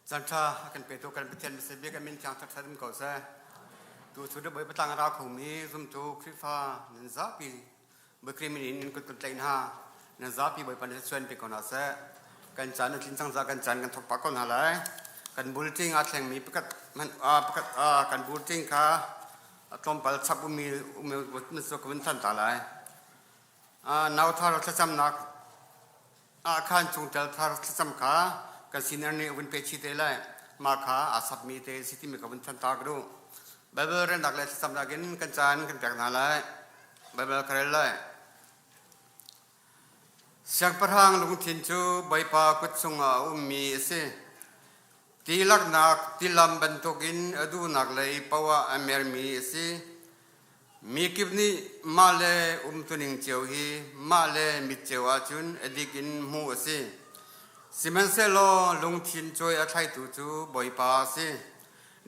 Caan ṭha a kan petu kan Pathian Messiah kan min thiang thangṭhat um ko seh. Tu cu Bawi patlang a ra khomi zumtu Khrihfa nan zapi Bawi min in kut kan tlaih hna. Nan zapi Bawipa nih chuan pe ko hna seh. Kan caan a tlin cang caah kan caan kan thawk pah ko hna lai. Kan bulṭing aa thlengmi pakhat hmanh pakhat kan bulṭing kha a tlawmpal chap ummi um cu ka vun than ta lai. Nauthar thlacamnak ah khan chungtel thar thlacam kha kan senior nih a vun pe chih te lai. Mah kha aa sapmi te si timi ka vun than ta ka duh. Bible relnak le thlacamnak in kan caan kan pek hna lai. Bible ka rel lai. Siangpahrang lungthin cu Bawipa kut chungah a ummi a si. Ti laknak tilam bantukin a duhnak lei paoh ah a mermi a si. Mi kip nih mah le umtuning cio hi mah le mit cio ahcun a dik in hmuh a si. Sihmanhsehlaw lungthin cawi a thlaitu cu Bawipa a si.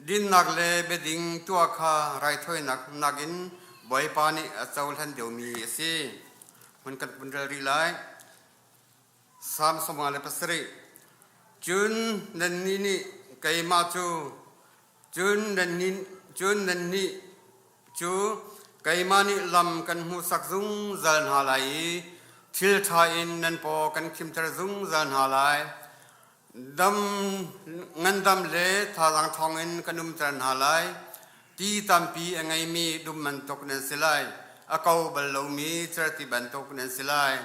Dinnak le biading tuah kha raithawinak nakin Bawipa nih a cohlan deuhmi a si. Hmun kan vun rel rih lai. Salm 57. Cun nannih nih keimah cu cun nannih cun nannih cu keimah nih lam kan hmuhsak zungzal hna lai i thil ṭha in nan paw kan khimter zungzal hna lai. Dam ngandam le thazaang ṭhawng in kan umter hna lai. Ti tampi a ngeimi dum bantuk nan si lai. A ko bal lomi certi bantuk nan si lai.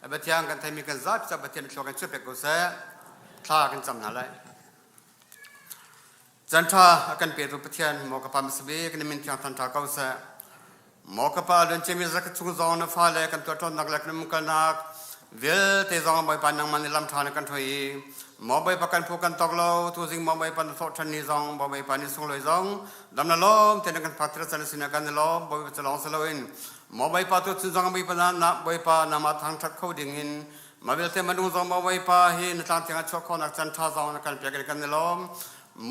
A Pathian kan theimi kan zapi ca Pathian thlua kan chuah pek ko seh. Thla kan cam hna lai. Caan ṭha a kan petu Pathian maw ka pa hmasa kan min thiang than ṭha ko seh. Maw ka pa luanciami zarh chung zong na fale kan tuahṭawnnak le kan umkalnak vialte zong Bawipa nangmah nih lam ṭha na kan hruai i maw Bawipa kan phu kan tawk lo tuzing maw Bawipa na thawh ṭhan ni zong maw Bawipa ni sunglawi zong dam na lawm te na kan phak tir can sinah kan i lawm Bawipa cu lawng si loin maw Bawipa tu chun zong Bawipa na Bawipa nangmah thangṭhat kho ding in Mah vialte minung zong maw Bawipa hi na tlangtling ah chuah khawhnak caan ṭha zong na kan pek i kan i lawm.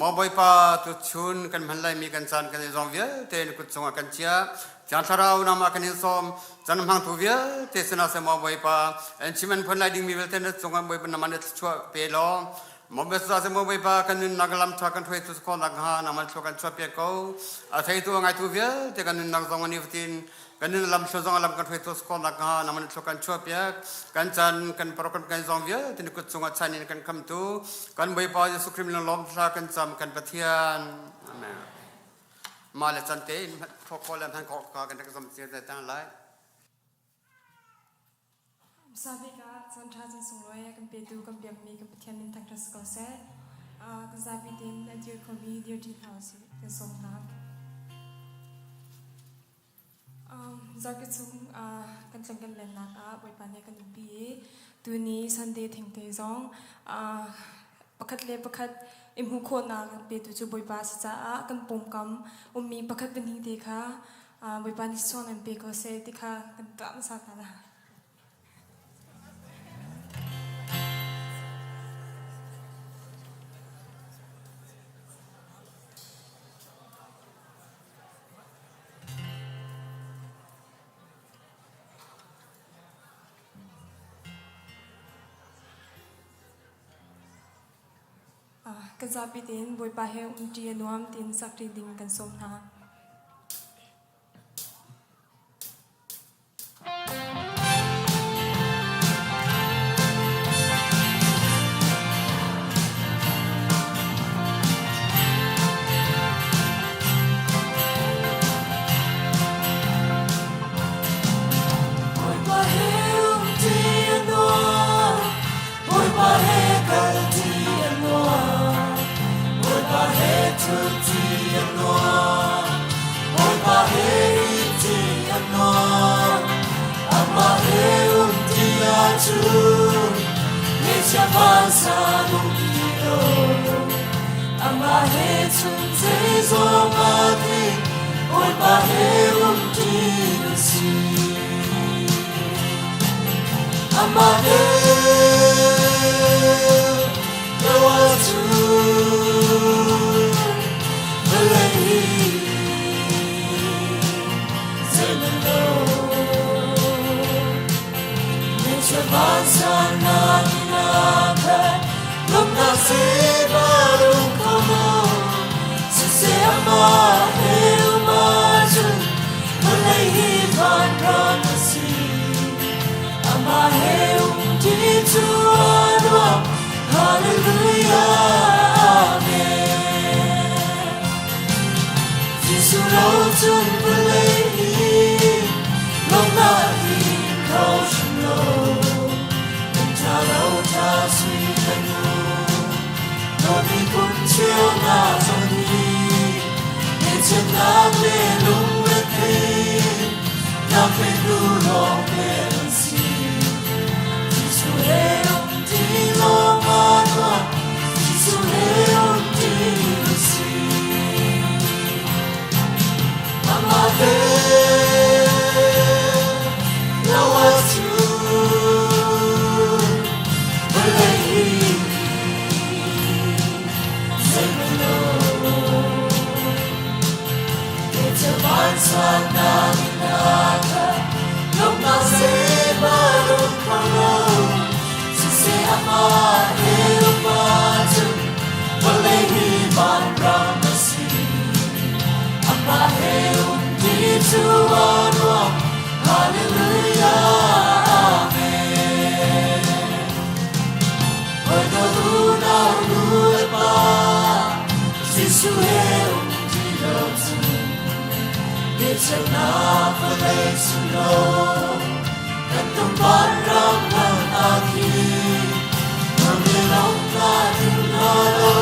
Maw Bawipa tuchun kan hman laimi kan caan kan i zong vialte na kut cungah kan chiah. Thiang Thlarau nangmah kan in sawm. Caan hmangtu vialte sinah seh maw Bawipa an chim an phun lai dingmi vialte na cungah Bawipa nangmah na thluachuah pe law. Maw biasa seh maw Bawipa kan nunnak lam ṭha kan hruaitu si khawhnak hnga nangmah thlua kan chuah piak ko. A theitu a ngaitu vialte kan nunnak zong a nifatin kan nun lam hlu zong lam kan hruai tu ko nak hnga naman thlu kan chuah piak kan chan kan program kan zong vialte ni kut chungah chan in kan khamtu kan Bawipa Jesuh Christ min lawm thla kan cam kan Pathian amen ma le chan te in kho kho le hman kho ka kan rak zom tir te tang lai Sabik ah caan ṭha caan sunglawi kan petu kan biakmi kan Pathian min thangṭhat si ko seh. Kan zapi tein a dir khomi dir ṭi hna usih kan sawm hna. Zarhpi chung kan tlung kan lennak ah Bawipa nih kan umpi i tuni Sunday thengte zong pakhat le pakhat i hmuh khawhnak kan petu cu Bawipa a si caah kan pawngkam ummi pakhat pahnih te kha Bawipa nih sual an pe ko seh ti kha kan tuah hmasa hna la. Kan zapi tein Bawipa he umṭi a nuam tiin sakṭi ding kan sawm hna. Bawipa he umṭi a nuam, Bawipa he kalṭi a nuam, Bawipa he ṭhutṭi a nuam, Bawipa he ihṭi a nuam, Amah he umṭi ahcun ngeihchiah vansan um ti lo. Amah he chun zeizong aa tling, Bawipa he umṭi na si. Amah he lo ahcun vawlei hi zeihmanh lo. Ngeihchiah vansannak in a khat, lawmhnak sifah. cun vawlei hi lawmhnak in kho hrim lo. Kan ṭha lo ṭha sui kan nu, dawtmi kum cheunak zong hi ngaihchiatnak le lungrethei nak pe tu lawng te an si. Jesuh he um ṭi lawng aa nuam, Jesuh he um ṭi si. Amah he lo ahcun vawlei hi zeihmanh lo. Vansangnak in a khat, lawmhnak zeihmanh um kho lo. Siseh amah he um ahcun vawlei hi vanram a si. Amah he um ti cu a nuam. Hallelujah, Amen. Hawi unau nu le pa, Jesuh he um ti lo cun Biachahnak vawlei sunglawi kan tum vanram hlannak hi Mami lawmhnak ding hna lo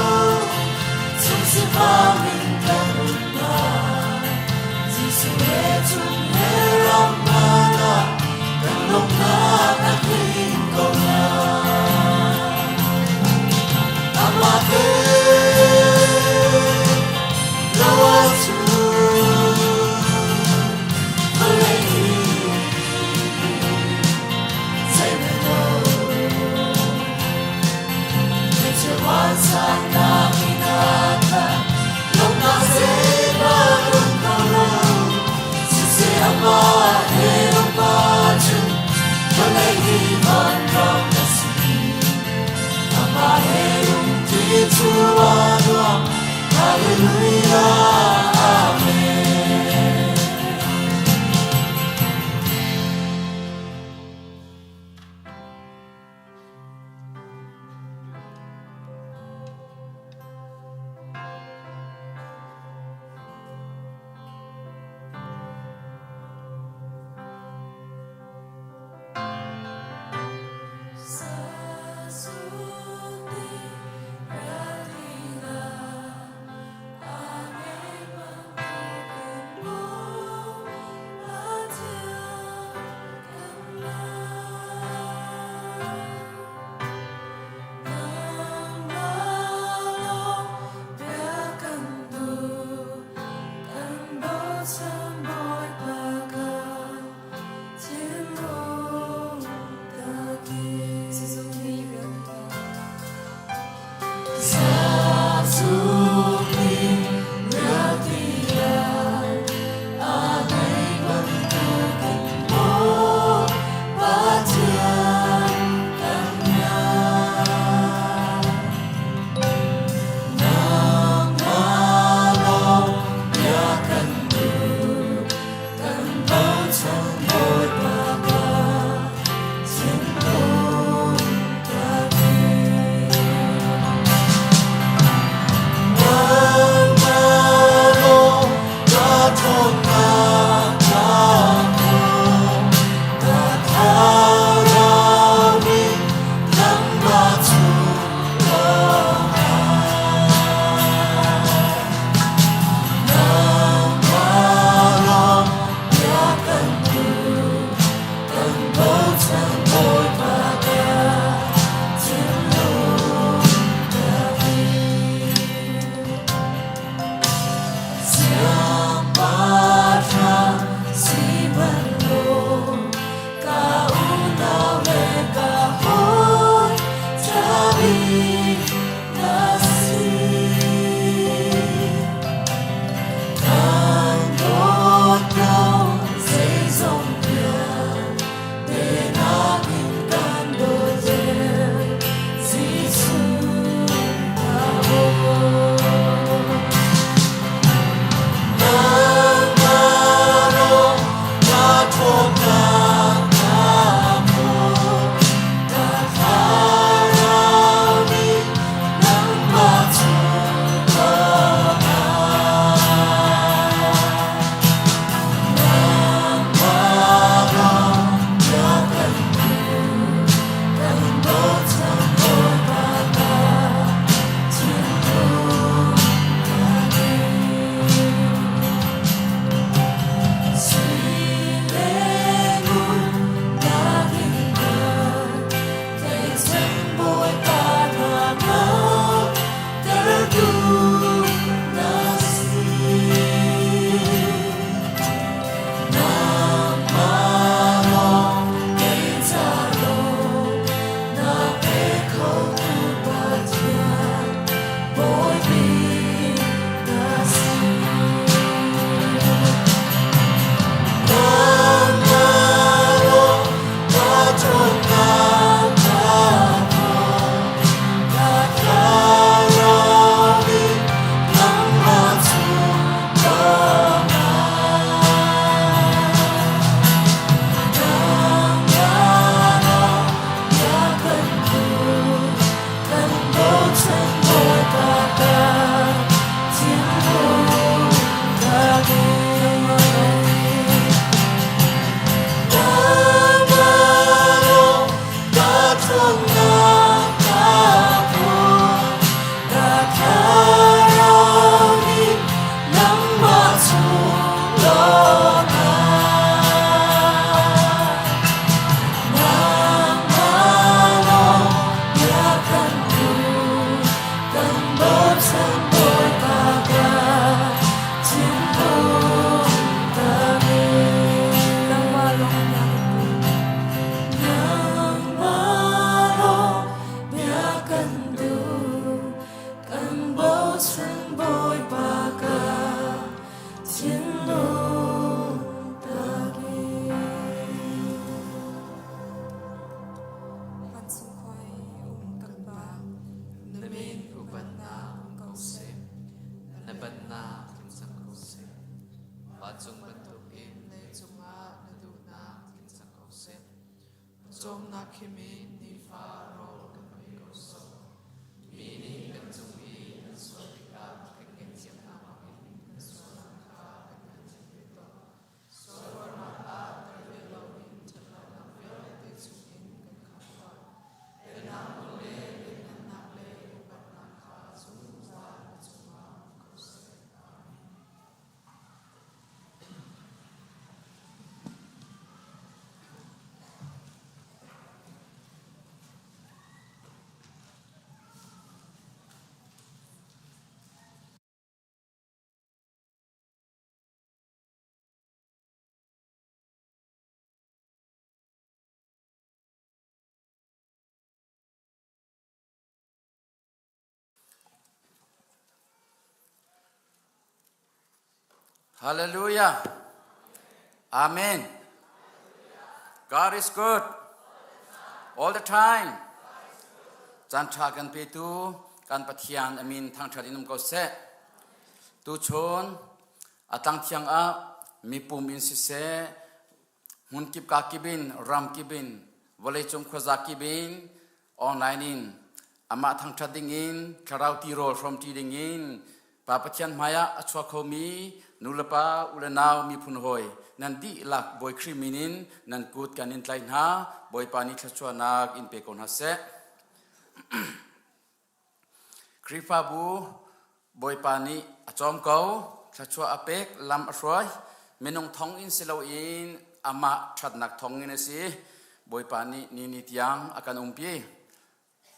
chung sifak in kan um hna. Jesuh he chung he ram hman ah kan lawmhnak a tling ko hnga. Amah te lo ahcun vawlei hi zeihmanh lo. Hmeichia vansangnak in a khat, lawmhnak zeihmanh um kho lo. Siseh amah he um ahcun vawlei hi vanram a si. Amah he um ti cu a nuam. Hallelujah, Amen. khim in nifa rawl kan pe ko sawh. Mi nih kan cung i an sual tikah kan ngaihthiam hna bangin kan sualnak kha kan ngaihthiam ve tuah. Sualnak ah tel ve loin ṭhatlonak vialte chungin kan khamh tuah. Pennak nawl le lianhngannak le upatnak kha zungzal na cungah um ko seh. Amen. Hallelujah. Amen. God is good. All the time. Caan ṭha kan petu kan Pathian amin thangṭhat in um ko seh. Tuchun a tlang thiang ah mipum in siseh hmunkip ka kip in ram kip in vawleicung khuaza kip in online in amah thangṭhat ding in thlarau tirawl hrawmṭi ding in Pa Pathian hmaiah a chuak khomi nulepa ulenau miphun hawi nan dihlak Bawi Khrih min in nan kut kan in tlaih hna. Bawipa nih thluachuahnak in pe ko hna seh. Khrihfabu Bawipa nih a cawm ko, thluachuah a pek, lam a hruai. Minung thong in si loin amah ṭhatnak thong in a si. Bawipa nih ni ni tiang a kan umpi.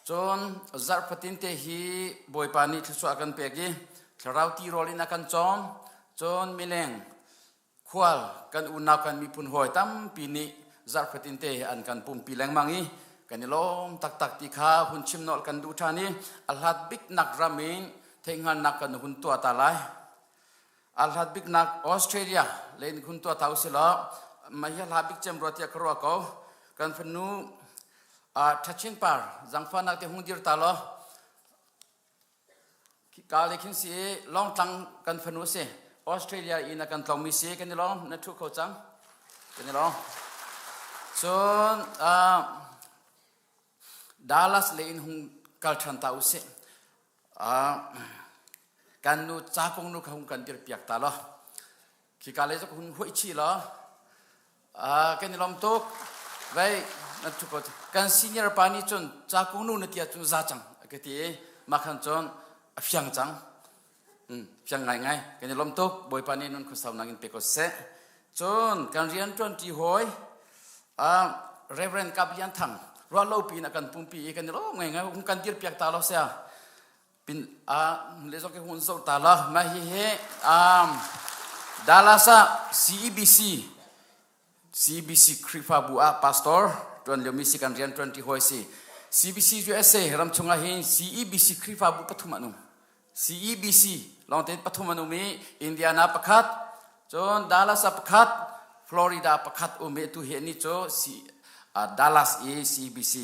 Cun zarh fatin te hi Bawipa nih thluachuah a kan pek i thlarau tirawl in a kan cawm. Cun mileng khual kan unau kan miphun hawi tampi nih zarh fatin te an kan pumpi lengmang i kan i lawm taktak ti kha hun chim nolh kan duh ṭhan i a hlat biknak ram in theihhngalhnak kan hun tuah ta lai. A hlat biknak Australia len hun tuah ta usih law mah hi a hla bik cem rua tiah ka ruah ko. Kan fanu Thachin Par zangfahnak te hung dir ta law Ka le khin si Lawngtlang kan fanu si. Australia in a kan tlawngmi si kan i lawm na thu kho cang kan i lawm. Cun Dallas le in hung kal ṭhan ta usih. Kan nu ca kong nu kha hung kan dir piak ta law. Khika le cu hun huai chih law kan i lawm tuk. Vei na thu ko kan senior pa nih cun ca kung nu na tia cun za cang ka ti i mah khan cun a fiang cang. Fiang ngai ngai kan i lawm tuk. Bawipa nih nun khuasau nang in pe ko seh. Cun kan rian ṭuan ṭi hawi Reverend Kap Lian Thang ruah lo pi in a kan pumpi i kan i lawm ngai ngai hung kan dir piak ta lo sia pin a le zong ke hun zo ta la ma hi he um Dallas ah CEBC CBC Khrihfabu ah pastor tuan lio mi si kan rian tuan ti hoi si CBC USA ram chungah hin CEBC Khrihfabu pathum an um CEBC lawngte pathum an um i Indiana pakhat cun Dallas ah pakhat Florida pakhat um i tu hi ni cu Dallas i CBC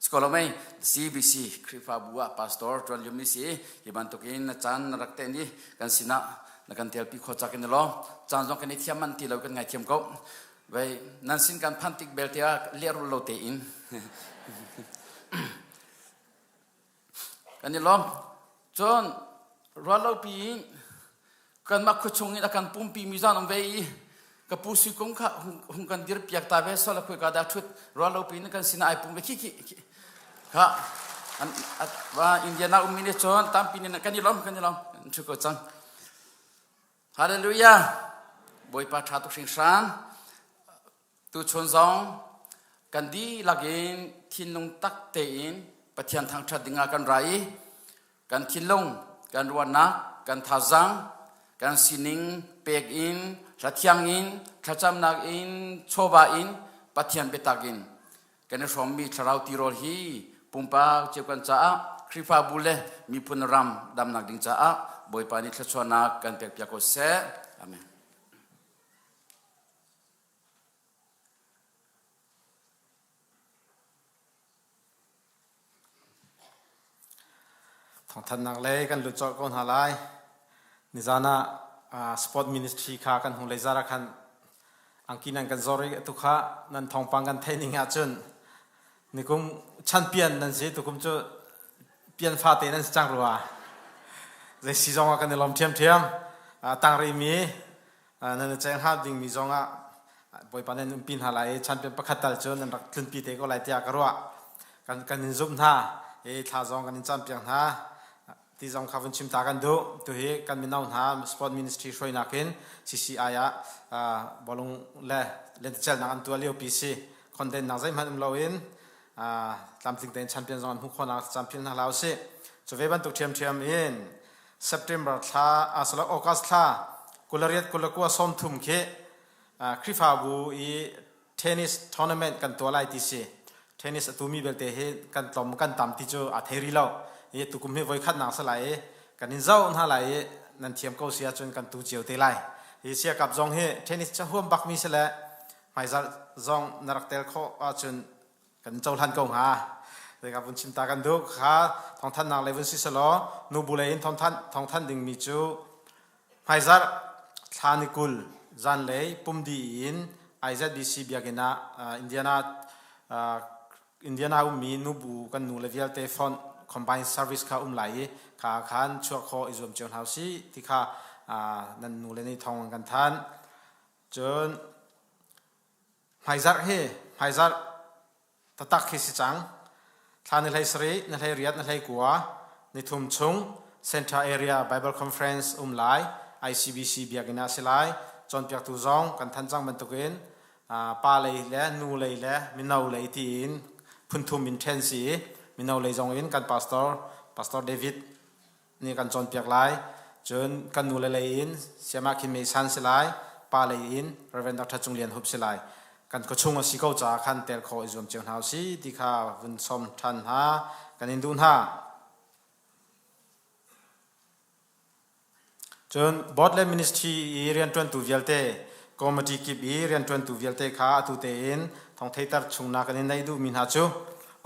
Sikolomei CBC Khrihfabu ah pastor tuan lium ni si hi bantukin na caan na rak te ni kan sinah na kan telpi kho chak in lo caan zong kan i thiam man ti lo kan ngai thiam ko vai nan sin kan phan tik belte ah lehrul lo te in Kan i lawm. Cun ruahlopi in kanmah khuachung in a kan pumpi mi zan um ve i ka pu sui kung kha hung kan dir piak ta ve sol a khui ka da thut ruahlopi in kan sinah ai pum ve khi khi kha wa Indiana ummi nih cun tampi nih kan i lawm kan i lawm thu ko cang Hallelujah Bawipa tha tuk hringhran Tuchun zong kan dihlak in thinlung tak tein Pathian thangṭhat dingah kan ra i kan thinlung, kan ruahnak, kan thazaang, kan sining pek in, hlathiang in, thlacamnak in, chawva in, Pathian biatak in kan i hrawmmi thlarau tirawl hi pumpak cio kan caah Khrihfabu le miphun ram damnak ding caah Bawipa nih thluachuahnak kan pekpiak ko seh. Amen. Thawngthanhnak lei kan lut colh ko hna lai. Nizan ah sport ministry kha kan hung lei zar ah khan angki nan kan zor i atu kha nan thawngpang kan theih ning ahcun Nikum champion nan si tukum cu pian fate nan si cang rua. Zei si zong ah kan i lawm ṭhiamṭhiam. Tang rihmi nan i ceng hnga dingmi zong ah Bawipa nan umpi hna lai i champion pakhat tal cu nan rak tlunpi te ko lai tiah ka ruah. Kan kan in zumh hna i thla zong kan in campiak hna. Ti zong kha vun chim ta kan duh. Tuhi kan mino hna sport ministry hruainak in CCI ah bawlung le lentecelnak an tuah lio pi si. Khondennak zeihmanh um loin tlamtling tein champion zong an hmuh khawhnak champion hna hlah usih. Cu ve bantuk ṭhiamṭhiam in September thla asalo August thla 28 29 30 khi Khrihfabu i tennis tournament kan tuah lai ti si. Tennis a tumi belte hi kan tlawm kan tam ti cu aa thei rih lo. I tukum hi voi khatnak si lai i kan in zoh hna lai i nan thiam ko si ahcun kan tu cio te lai. Hi siakap zong hi tennis ca huam bakmi si le hmaizarh zong na rak tel khawh ahcun kan cohlan ko hnga. Zeika vun chim ta kan duh kha thawngthannak lei vun si selaw nu bu lei in thawngthan thawngthan dingmi cu Hmaizarh thla ni 20 zanlei pumdi in IZBC biakinn ah Indiana Indiana ummi nubu kan nu le vialte fonh combined service kha um lai i kha khan chuah khawh i zuam cio hna usih ti kha nan nu le nih thawng an kan thanh. Cun hmaizarh hi hmaizarh Taktak khi si cang. Thla ni hlei sarih, ni hlei riat, ni hlei kua, ni thum chung Center Area Bible Conference um lai. ICBC biakinn ah si lai. Cawnpiaktu zong kan thanh cang bantukin pa lei le nu lei le mino lei tiin phunthum in ṭhen si i mino lei zong in kan pastor Pastor David nih kan cawnpiak lai. Cun kan nule lei in Sayama Khin Mei San si lai, pa lei in Reverend Dr. Cung Lian Hup si lai. Kan khuachung a si ko caah khan tel khawh i zuam cio hna usih ti kha vun sawm ṭhan hna kan in duh hna. Cun board le ministry i rianṭuantu vialte, committee kip i rianṭuantu vialte kha atu tein thawngtheiter chungnak kan in neih duhmi hna cu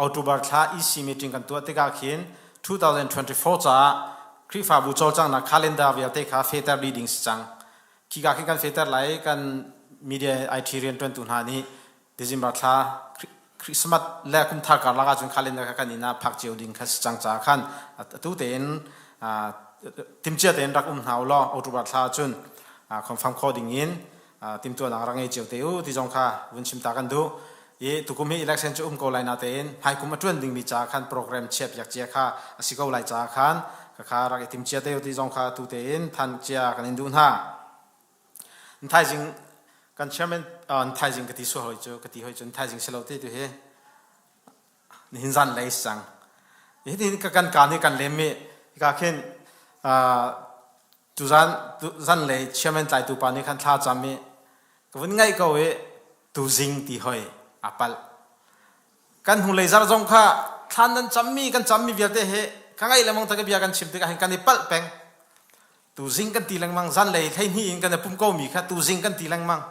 October thla EC meeting kan tuah tikah khin 2024 caah Khrihfabu cawlcanghnak calendar vialte kha fehter dih ding si cang. Khika khi kan fehter lai kan media IT rianṭuantu hna nih December thla Christmas le kum thar karlak ahcun calendar kha kan inn ah phak cio ding kha si cang caah khan atu tein timcia tein rak um hna u law October thla ahcun confirm khawh ding in timtuahnak rak ngei cio te u ti zong kha vun chim ta kan duh. I tukum hi election cu um ko lai na tein hmaikum a ṭuan dingmi ca khan program chiah piak cia kha a si ko lai caah khan kha rak i tim cia te u ti zong kha tu tein than cia kan in duh hna. Thaizing kan chairman thaizing ka ti sual hoi cu ka ti hoi cun thaizing si lo te tu hi nihin zan lei si cang. Hitin ka kan ka nih kan lem mi ka khin tu zan zan lei chairman tlaitu pa nih khan thla cam i ka vun ngaih ko i tuzing ti hoi a palh kan hnulei zar zong kha thlan nan cammi kan cammi vialte hi ka ngaih lengmang ta ka bia kan chim tikah hin kan i palh peng tuzing kan ti lengmang zanlei 12 in kan i pum ko mi kha tuzing kan ti lengmang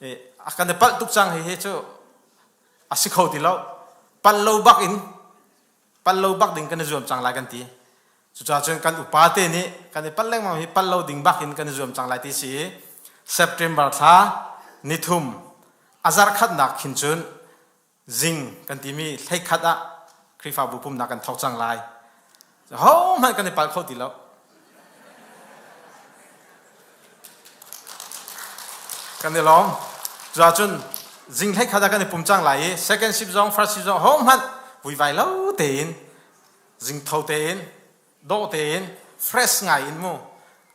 e kan i palh tuk cang hi hi cu a si kho ti lo palh lo bak in pal lo bak ding kan i zuam cang lai kan ti. Cucaah cun kan upa te nih kan i pal lengmang hi pal lo ding bak in kan i zuam cang lai ti si i September thla nithum a zarh khatnak khin cun zing kan timi hleikhat ah Khrihfabu pumnak kan thawk cang lai. Hohmanh kan i pal kho ti lo. Kan i lawm. Cuacun zing hlei khat ah kan i pum cang lai i second shift zong first shift zong hohmanh vuivai lo tein zing tho tein dawh tein fresh ngai in mu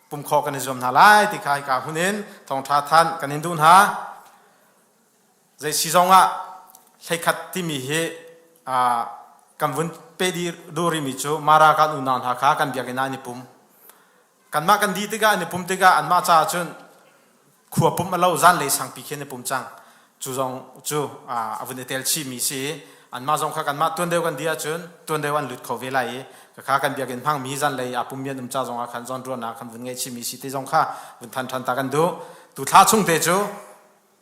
pum khawh kan i zuam hna lai ti kha hika hun in thawngtha than kan in duh hna. Zei si zong ah hleikhat timi hi kan vun pe duh rihmi cu Mara kan unau hna kha kan biakinn ah an i pum. Kanmah kan dih tikah an i pum tikah anmah caah cun khua pumh a lo zanlei sangpi khi an i pum cang. Cu zong cu a vun i tel chihmi si i anmah zong kha kanmah tuan deuh kan dih ahcun tuan deuh an lut kho ve lai i kha kan biakinn hmangmi zanlei aa pummi an um ca zong ah khan zawnruahnak kan vun ngeih chihmi si ti zong kha vun than ṭhan ta kan duh. Tu thla chung te cu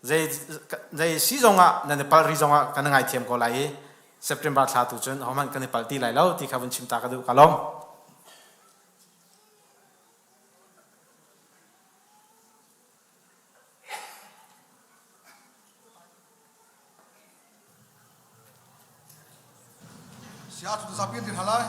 zei zei si zong ah nan i palh ri zong ah kan ngaithiam ko lai i September thla tu cun hohmanh kan i palh ti lai lo ti kha vun chim ta ka duh ka lawm. Sia cu zapi an dir hna lai.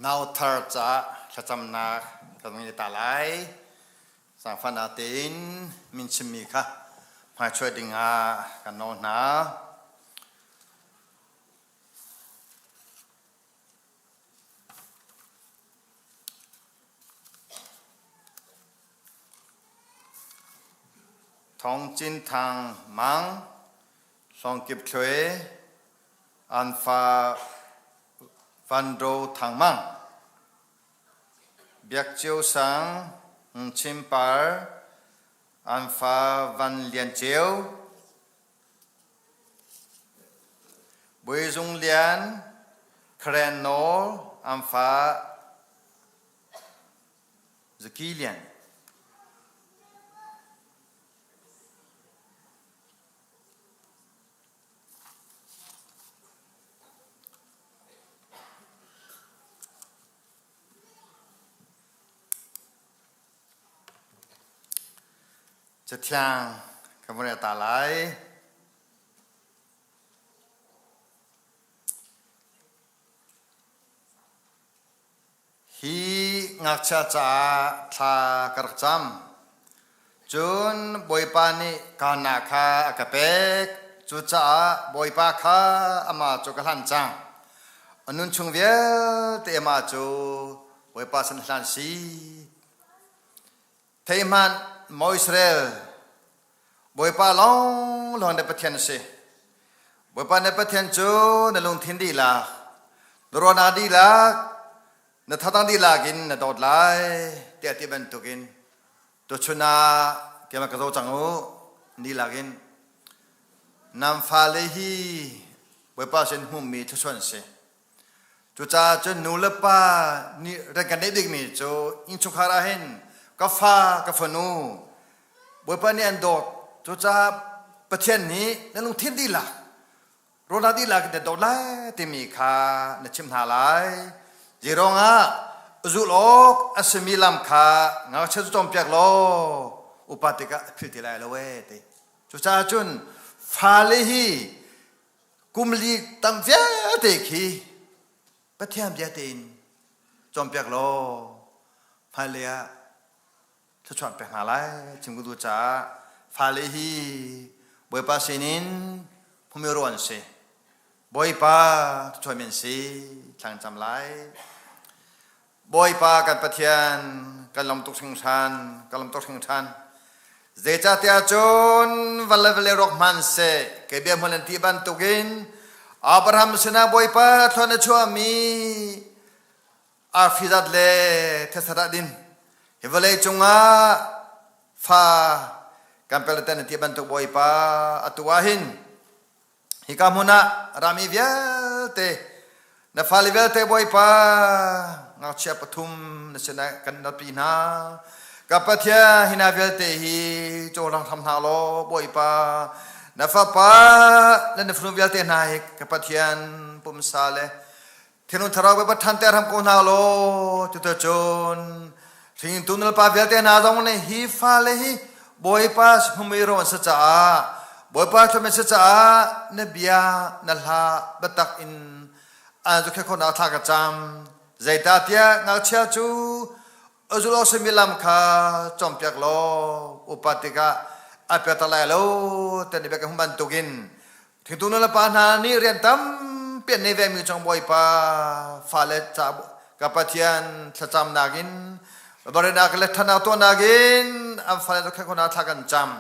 Nauthar caah thlacamnak kan ngei ta lai. Zaangfahnak tein min chimmi kha hmaichuai dingah kan nawl hna. Thawng Cin Thang Mang, Hlawng Kip Thluai, An Fa Van Do Thang Mang, Biak Cio Sang, Ng Chim Par, An Fa Van Lian Ceu, Bawi Zung Lian, Karen Nawl, an fa Zaki Lian. Cathiang kan vun ta lai. Hi ngakchia caah thla ka rak cam. Cun Bawipa nih kana kha a ka pek. Cucaah Bawipa kha amah cu ka hlan cang. A nun chung vialte amah cu Bawipa sin hlan si. Thei hmanh, maw Israel, Bawipa lawnglawng na Pathian a si. Bawipa na Pathian cu na lungthin dihlak, na ruahnak dihlak, na thatang dihlak in na dawt lai, tiah ti bantukin tuchun ah keimah ka zoh cang u, dihlak in nan fale hi Bawipa sin hmuhmi thluachuah an si. Cucaah cun nu le pa nih rian kan neih bikmi cu innchungkhar ah hin ka fa ka fanu Bawipa nih an dawt. Cucaah Pathian nih na lungthin dihlak rawlnak dihlak in na dawt lai timi kha na chimh hna lai. Zeiruang ah zulh awk a simi lam kha ngakchia cu cawnpiak law upa tikah a philh ti lai lo ee ti. Cucaah cun fale hi Kum li tam vialte khi Pathian bia tein cawnpiak law hmailei ah thluachuah pek hna lai chim ka duh caah fale hi Bawipa sinin phumi ro an si. Bawipa thluachuahmi an si thlang cam lai. Bawipa kan Pathian kan lawm tuk hringhran kan lawm tuk hringhran zeicahtiah cun van le vawlei rawk hmanhseh kei bia hmual an ti bantukin Abraham sinah Bawipa thluan a chuahmi arfi zat le thesat ah din hi vawlei cungah fa kan pelten an ti bantuk Bawipa atu ah hin Hika hmun ah rami vialte na fale vialte Bawipa ngakchia pathum na sinah kan ratpi hna. Ka Pathian hi hna vialte hi cawhlang hram hna law Bawipa na fapa le na fanu vialte hna hi ka Pathian pumsa le Thinlung thlarau Bawipa ṭhanter hram ko hna law cuticun hringtu nulepa vialte hna zong nih hi fale hi Bawipa hmumi ro an si caah Bawipa ṭhami si caah na bia na hla biatak in an zohkhenh khawhnak thla ka cam. Zeicahtiah ngakchia cu a zulh awk simi lam kha cawnpiak law upat tikah a piatak lai lo ti na bia ka hmuh bantukin Thingtu nu le pa hna nih rian tampi an nei vemi cung Bawipa fale ca ka Pathian thlacamnak in barinak le ṭhatnak tuahnak in an fale zohkhenh khawhnak thla kan cam.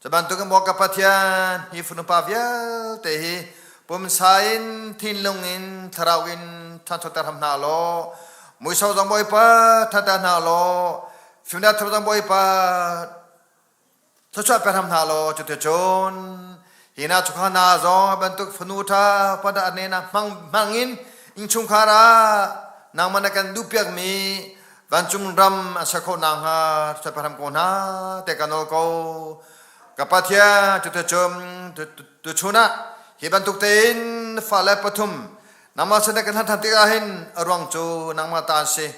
Cu bantukin maw ka Pathian hi fanu-pa vialte hi pumsa in thinlung in thlarau in ṭhanchoter hram hna law muisau zong Bawipa ṭhatter hna law fimnak thar zong Bawipa Thluachuah pe hram hna law cuticun hi na chungkhar hna zong bantuk fanu ṭha pada ne na hmang hmangin innchungkhar ah nangmah na kan duhpiakmi vancung ram an ser khawh nakhnga thluachuah pe hram ko hna te ka nawl ko. Ka Pathian cuticun tuchun ah hi bantuk tein fale pathum nangmah sin kan hlan ṭhan tikah hin a ruang cu nangmah ta an si.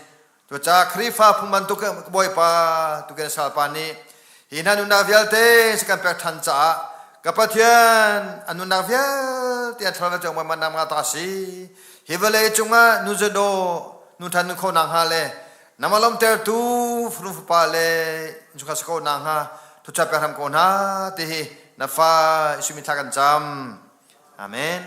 Cucaah Khrihfa phung bantuk Bawipa tukin salpa nih hi hna nunnak vialte kan pek ṭhan caah ka Pathian a nunnak vialte an thlarau cung man nam nga ta si hi vawlei cungah nu zadaw nu ṭhan nun kho nak hnga le nama lawmtertu fanu fapa le innchungkhar si ko nak hnga thucha pek hram ko hna ti hi na fa Jesuh min thla kan cam. Amen.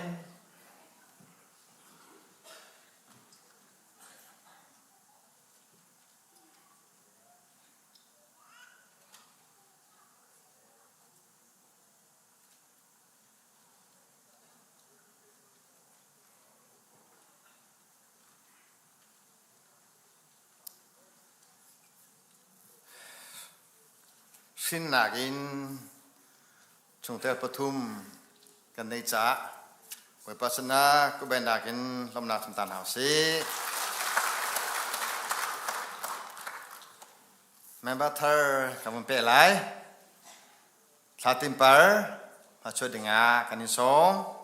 Hrinnak in chungtel pathum kan nei caah Bawipa sinah kubennak in lawmhnak chim ta hna usih. Member thar kan vun peh lai. Thla timpar hmachuat dingah kan in sawm.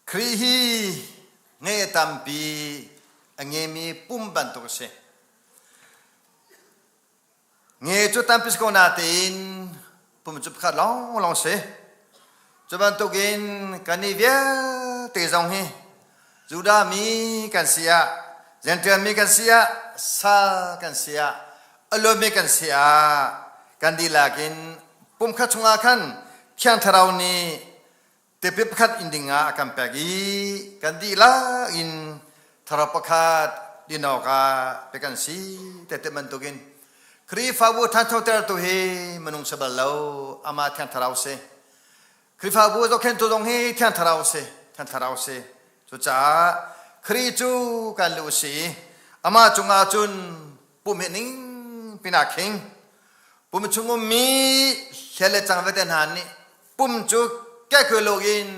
Khrih hi nge tampi a ngemi pum bantuk a si. Nge cu tampi si ko natein pum cu pakhat lawnglawng si. Cu bantukin kannih vialte zong hi Judah mi kan si ah, Gentile mi kan si ah, sal kan si ah, a luatmi kan si ah, kan dihlak in pumkhat chungah khan Thiang Thlarau nih tipil pakhat in dingah a kan pek i kan dihlak in thlarau pakhat din awkah pek kan si te bantukin Khrihfabu ṭhanchotertu hi minung si bal lo amah Thiang Thlarau si. Khrihfabu zohkhenhtu zong hi Thiang Thlarau si, Thiang Thlarau si. Cucaah Khrih cu kan lu si i amah cungah cun pum hi ning pinah khing pum chung ummi hlial le cang vialte hna nih pum cu kekhuai in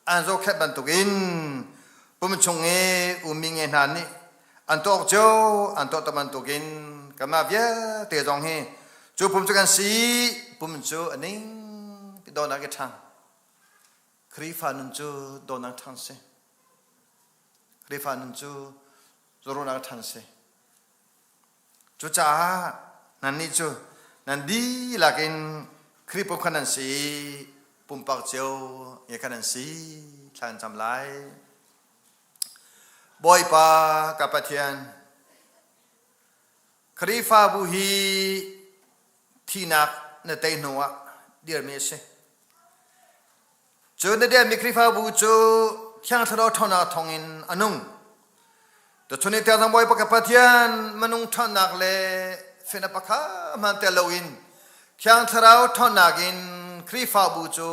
an zohkhenh bantukin pum chung i ummi nge hna nih an tuah awk cio an tuah bantukin kanmah vialte zong hi cu pum cu kan si pum cu a ning dawnak i ṭhang Khrihfa nun cu dawnak ṭhang si Khrihfa nun cu zawrunak ṭhang si Cucaah nannih cu nan dihlak in Khrih pum kha nan si i pumpak cio nge kha nan si thla kan cam lai. Bawipa ka Pathian, Khrihfabu hi thihnak na tei hnuah dirmi a si. Cu na dirmi Khrihfabu cu Thiang Thlarau ṭhawnnak thawngin a nung. Tuchun i tiang Bawipa ka Pathian minung ṭhawnnak le fehnak pakhat hmanh tel loin Thiang Thlarau ṭhawnnak in Khrihfabu cu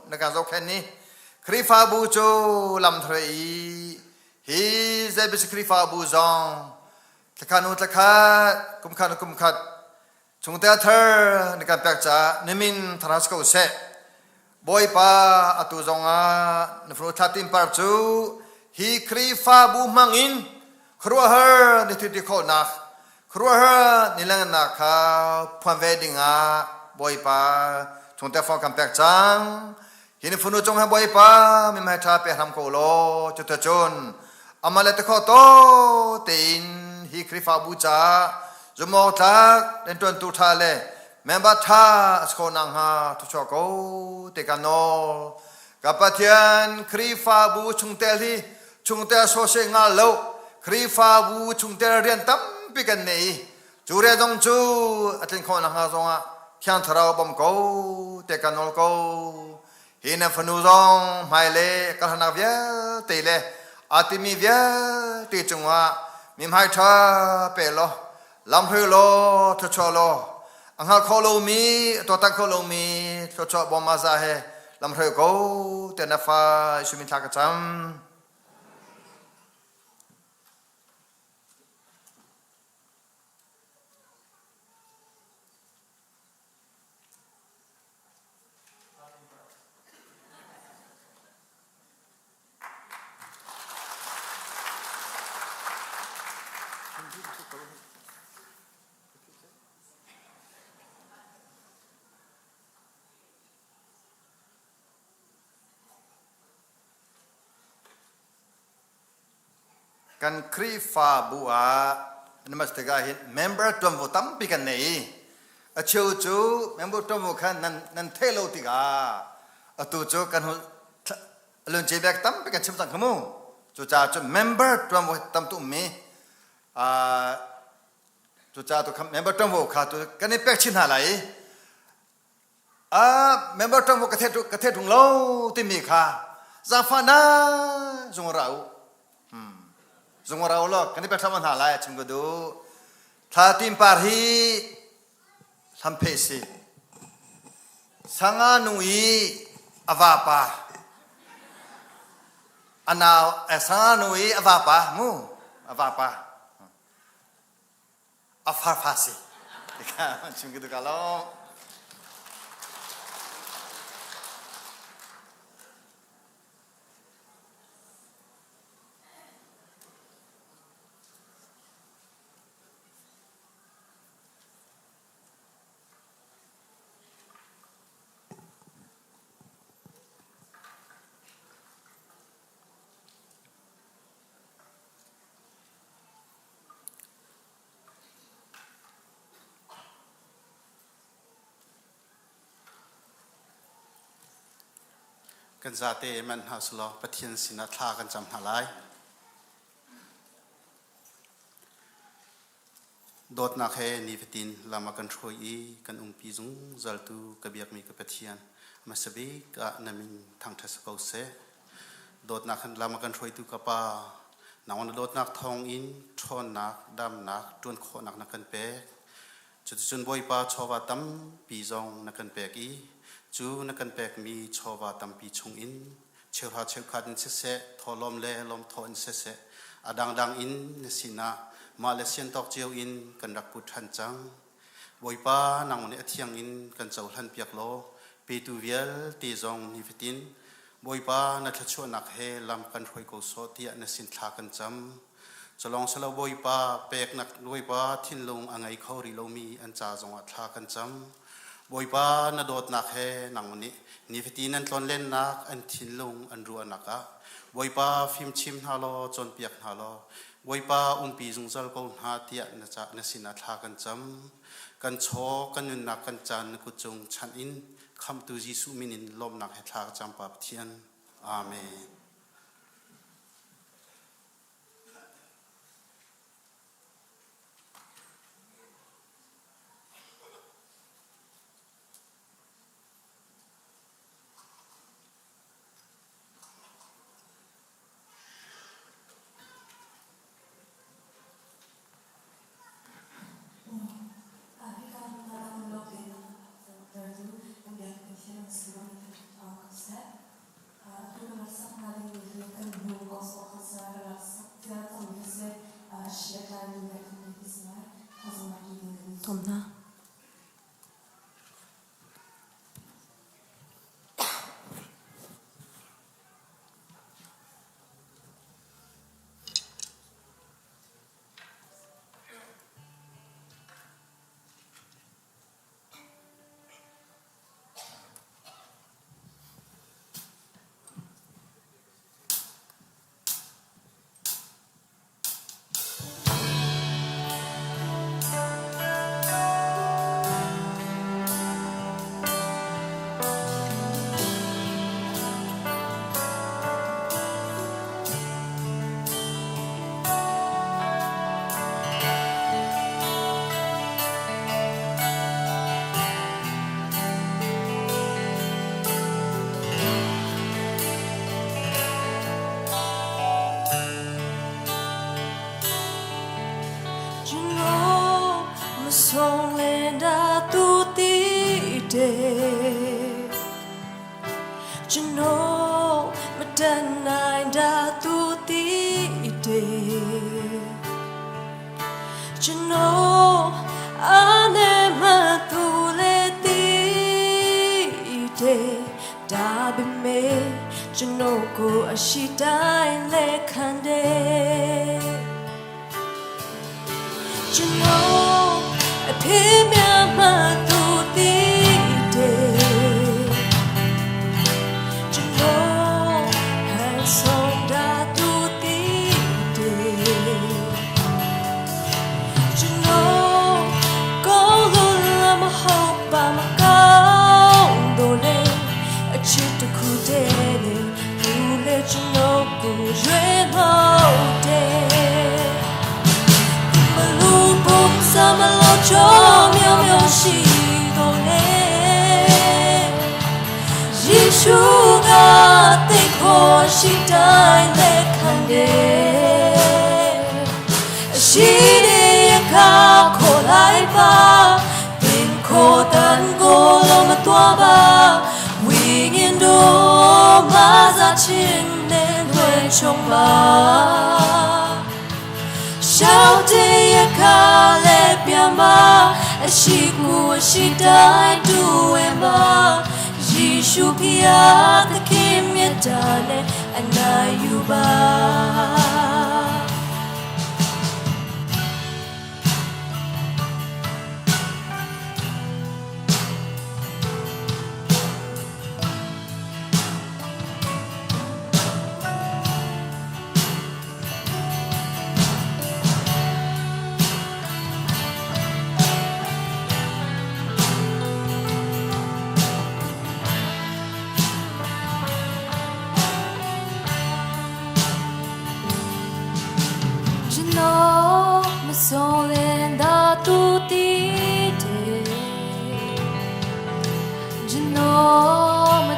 na kan zohkhenh i Khrihfabu cu lam thar i hi zeibisi Khrihfabu zong thlakhat hnu thlakhat kumkhat hnu kumkhat Chungtel thar na kan pek caah na min thar si ko seh. Bawipa atu zongah na fanu thla timpar cu hi Khrihfabu hmangin khuaruahhar ni thil ti khawhnak khuaruahhar ni lengannak kha phuan ve dingah Bawipa chungtel fang kan pek cang. Hi na fanu cung he Bawipa mimhai ṭha pe hram ko law cuticun amah le tikhaw to tein hi Khrihfabu caah zumawk tlak rianṭuantu ṭha le member ṭha a si khawh nakhnga thuchuah ko te ka nawl. Ka Pathian Khrihfabu chungtel hi chungtel sawseh ngal lo Khrihfabu chungtel rian tampi kan nei i Cu rian zong cu a tlin khawh nakhnga zongah Thiang Thlarau bawm ko te ka nawl ko. Hi na fanu zong hmai le kalhanak vialte le aa timi vialte cungah mi hmai ṭha pe law lamhruai law thluachuah law a hngal kho lomi a tuahtan kho lomi thluachuah bawm a za he lamhruai ko te na fa Jesuh min thla ka cam. Kan Khrihfabu ah na tikah hin member tuanvo tampi kan nei i a cheu cu member tuanvo kha nan nan theih lo tikah atu cu kan hun alunce bek tampi kan chim cang kha mu. Cucaah cu member tuanvo tam tu ummi cucaah tu member tuanvo kha tu kan i pek chin hna lai i member ṭang ka the ka the ṭung lo timi kha zaangfah na zung ra u zung ra u law kan i pek hna lai chim ka duh thla tim par hi hlampheh si sanga nu i a vapa a nau sanga nu i a vapa mu a vapa a farfa si chim ka duh ka lo Kan zate man hna selaw Pathian sinah thla kan cam hna lai. Dawtnak he nifatin lam a kan hruai i kan umpi zungzaltu ka biakmi ka Pathian. Hmasabik ah na min thangṭhat si ko seh. Dawtnak han lam a kan hruaitu ka Pa, nang na dawtnak thawng in ṭhawnnak, damnak, ṭuan khawhnak na kan pek. Cuticun Bawipa chawva tampi zong na kan pek i cu na kan pekmi chawva tampi chungin cheuhra cheukhat in siseh, thawhlawm le lawmthawh in siseh, a dangdang in na sinah mah le siantawk cio in kan rak put ṭhan cang. Bawipa, nang nih a thiang in kan cohlan piak law petu vialte zong nifatin Bawipa na thluachuahnak he lam kan hruai ko sawh tiah na sin thla kan cam. Culawng silo Bawipa peknak Bawipa thinlung a ngei kho rih lomi an ca zongah thla kan cam. Bawipa na dawtnak he nang nih nifatin an tlawnlennak an thinlung an ruahnak ah Bawipa fimchim hna law cawnpiak hna law Bawipa umpi zungzal ko hna tiah na ca na sinah thla kan cam. Kan chaw, kan nunnak, kan caan na kut cung chanh in Khamhtu Jesuh min in lawmhnak he thla ka cam Pa Pathian. Amen. Tomna.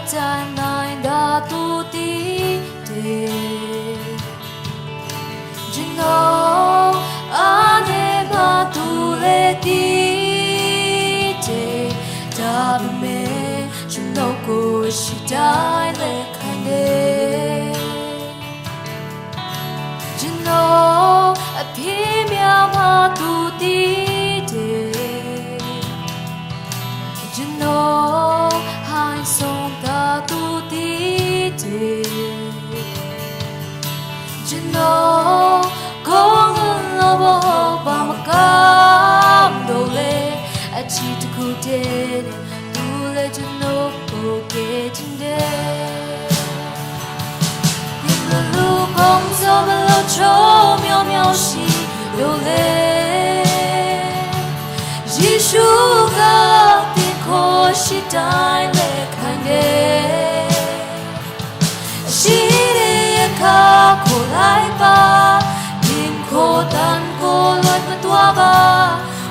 在那土地的。ကျွန်တော်အနေမတူလေတီတဲ့ဒါပေမဲ့ကျွန်တော်ကိုရှိတိုင်းလက်ခံတယ်ကျွန်တော်အဖေများမတူတီတဲ့ကျွန်တော်ဟိုင်းဆုံးတာတူတီတဲ့ကျွန်တော်ကောင်းလို့ဘာမကောင်းတော့လေအချီတခုတည်းသူလေကျွန်တော်ကိုကဲချင်တယ် 路空走不了愁，渺渺西流泪。耶稣ကတင်ခေါ်ရှိတိုင်းလက်ခံတယ်ရှိတဲ့အခါခေါ်လိုက်ပါတင်ခေါ်တန်ကိုလွတ်မတော်ပါ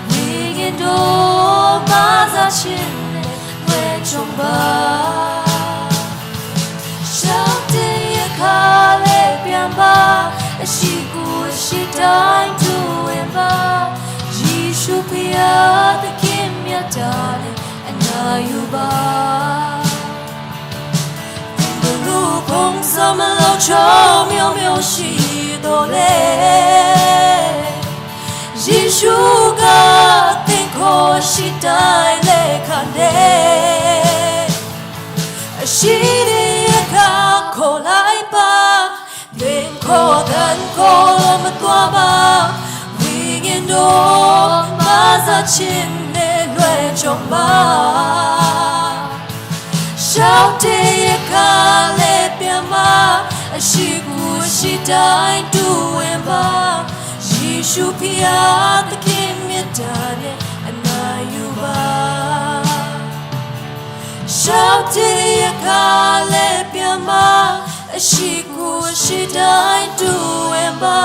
ဝိညာဉ်တော်ပါစားရှင်နဲ့လွှဲချုံပါ ရှောက်တဲ့အခါလေးပြန်ပါအရှိကိုရှိတိုင်းတူဝင်ပါယေရှုဖျားသခင်မြတ်တာနဲ့အနာယူပါဘလူပုံစမလို့ချောမျိုးမျိုးရှိတော်လေယေရှုကသင်ခေါ်ရှိတိုင်းလက်ခံတယ် အရှိတဲ့အခါခေါ်လိုက်ပါသင်ခေါ်တဲ့ခေါ်မတော်ပါဝိညာဉ်တော်မစားခြင်းနဲ့လွဲချုံပါရှောက်တဲ့အခါလေးပြန်မအရှိကူရှိတိုင်းတူဝင်ပါယေရှုဖျားသခင်မြတ်တာနဲ့အနာယူပါ ရှောက်တဲ့အခါလေးပြန်မအရှိကိုရှိတိုင်းတူဝင်ပါ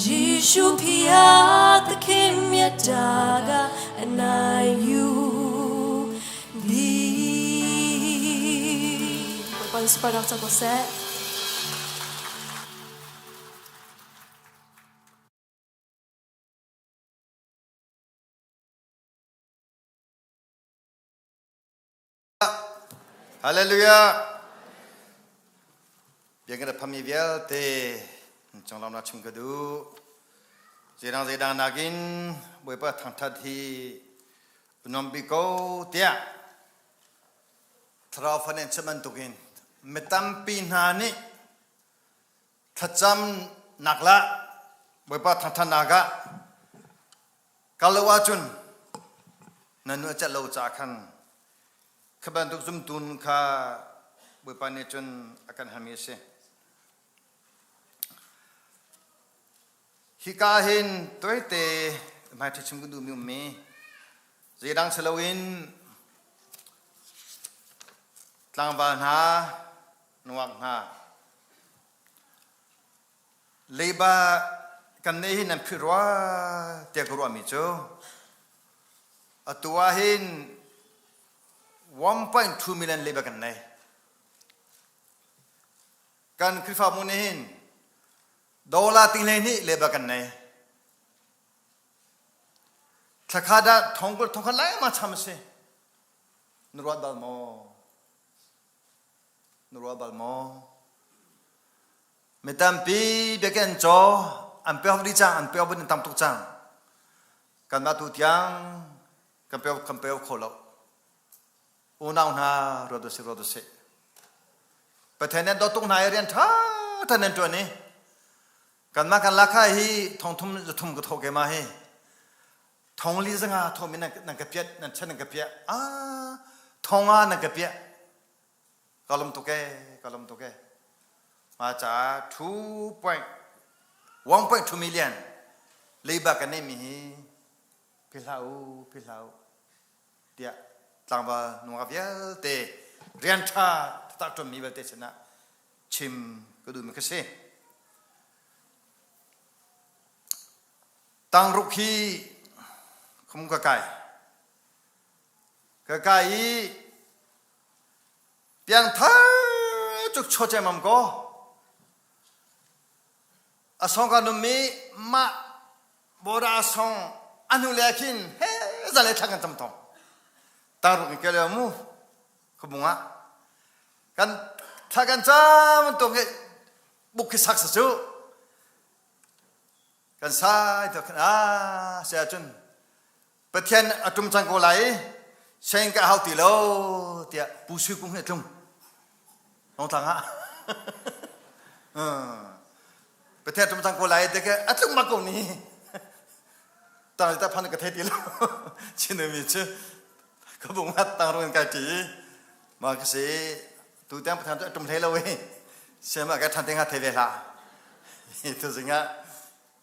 ယေရှုဖျားသခင်မြတ်တာကအနိုင်ယူသည် ဘယ်စပါတော့ချက်ဆက် Hallelujah. Biak na phami vialte chong lam na chim ka du. Zeidang zeidang nakin Bawipa thangthat hi nom bi ko tiah thlarau fa nih chim bantukin mi tampi hna nih thlacam nak la Bawipa thangthat nak ah kal lo ahcun na nu a celh lo caah khan Kha bantuk zumtun kha Bawipa nih cun a kan halmi a si. Hika hin tuaite hmaiṭha chim kan duhmi ummi zeidang si loin tlangval hna nungak hna leiba kan neih hi nan philh rua tiah ka ruahmi cu atu ah hin 1.2 million leiba kan nei. Kan Khrihfabu nih hin dollar ting hlei hnih leiba kan nei. Thlakha dah thongkul thongkhat lai ma cham a si. Na ruat bal maw? Na ruat bal maw? Mi tampi biakinn caw an pek dih cang, an pek bin tam tuk cang. Kanmah tu tiang kan pek kan pek kho lo. Unau hna ruat usih ruat usih. Pathian nih dawt tuk hna i rian ṭha ṭha nan ṭuan i kanmah kan lakha hi thongthum zathum ka thawh ke ma hi thongli zanga thawmi nan ka piat nan chan nan ka piah ah thonga nan ka piah Ka lawm tuk ee, ka lawm tuk ee. Ma caah 2.1.2 million leiba kan neihmi hi philh hlah u, philh hlah u tiah tlangval nungak vialte rian ṭha taktak ṭuanmi vialte sinah chim ka duhmi ka si. Tangruk hi khum ka kai. Ka kai i piangthar cuk chaw cemam ko. A song ka num i mah bora song anu le khin he zale thla kan cam tong. Taruk in kele mu khabunga kan thla kan cam tong he buk khi sak sa cu kan sai to khan a se cun Pathian a tum cang ko lai seng ka hau ti lo tiah Pu Sui Kung he tlung Longtlang ah Pathian tum cang ko lai te ke a tlung bak ko ni tang ta phan ka thei ti lo chin mi chu ka bung hat tang run kai ti ma ka si tu tiang Pathian tu tum hlei lo e sema ka than te nga thei ve hla tu zinga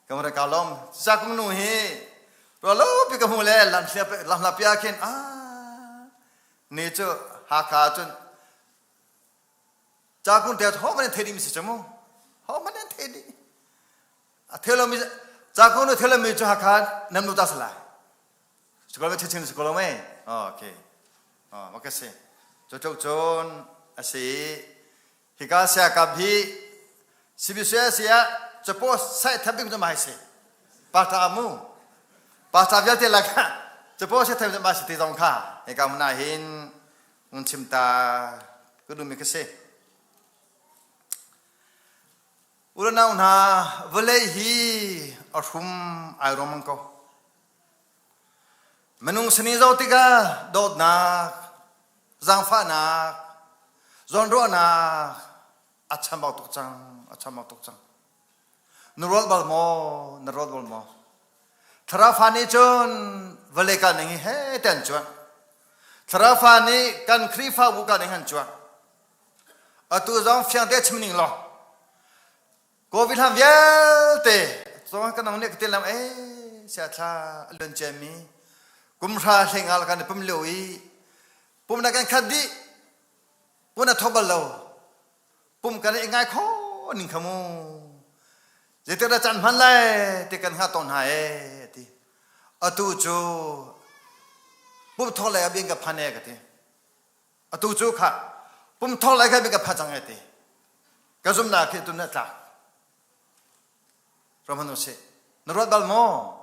Ka ra ka lom sakung nu hi rualo pi ka hmu le lam lam hla pia khin a ni cu Hakha cun cakung te ho man thei ding si chu mu ho man thei ding a thelo mi cakung nu thelo mi chu Hakha nam nu ta sala Sukol me chechin sukol me okay oh makasi cho chok chon asi Hika siakap hi CBCS ah capo sai tham ding cu mai si. Pastor mu. Pastor vialte lakah capo sai tham ma si ti zong kha hika mun ah hin un chim ta ka duhmi ka si. Ulanau hna vawlei hi a hrum ai rom ko. Minung sini zo tikah dawtnak, zaangfahnak, zawnruahnak a chambau tuk cang, a chambau tuk cang. Na ruat bal maw? Na ruat bal maw? Thlarau fa nih cun vawlei kal ning hi he te an cuanh. Thlarau fa nih kan Khrihfabu kal ning han cuanh. Atu zong fiang te chim ning law Covid hlan vialte cawng kan nih ka lam e sia thla a luan ciami kum hra hlengal kan i pum lio i pum na kan khat dih pun a thawk bal lo pum kan i ngai kho ning kha mu zeitik dah caan hman lai ti kan hngah tawn hna e ti atu cu pum thawk lai ah bin ka phan e ka ti Atu cu kha pum thor lai kha ka pha cang ai ti. Ka zumnak khi tun na tlak. Ramhan usih. Na ruat bal maw?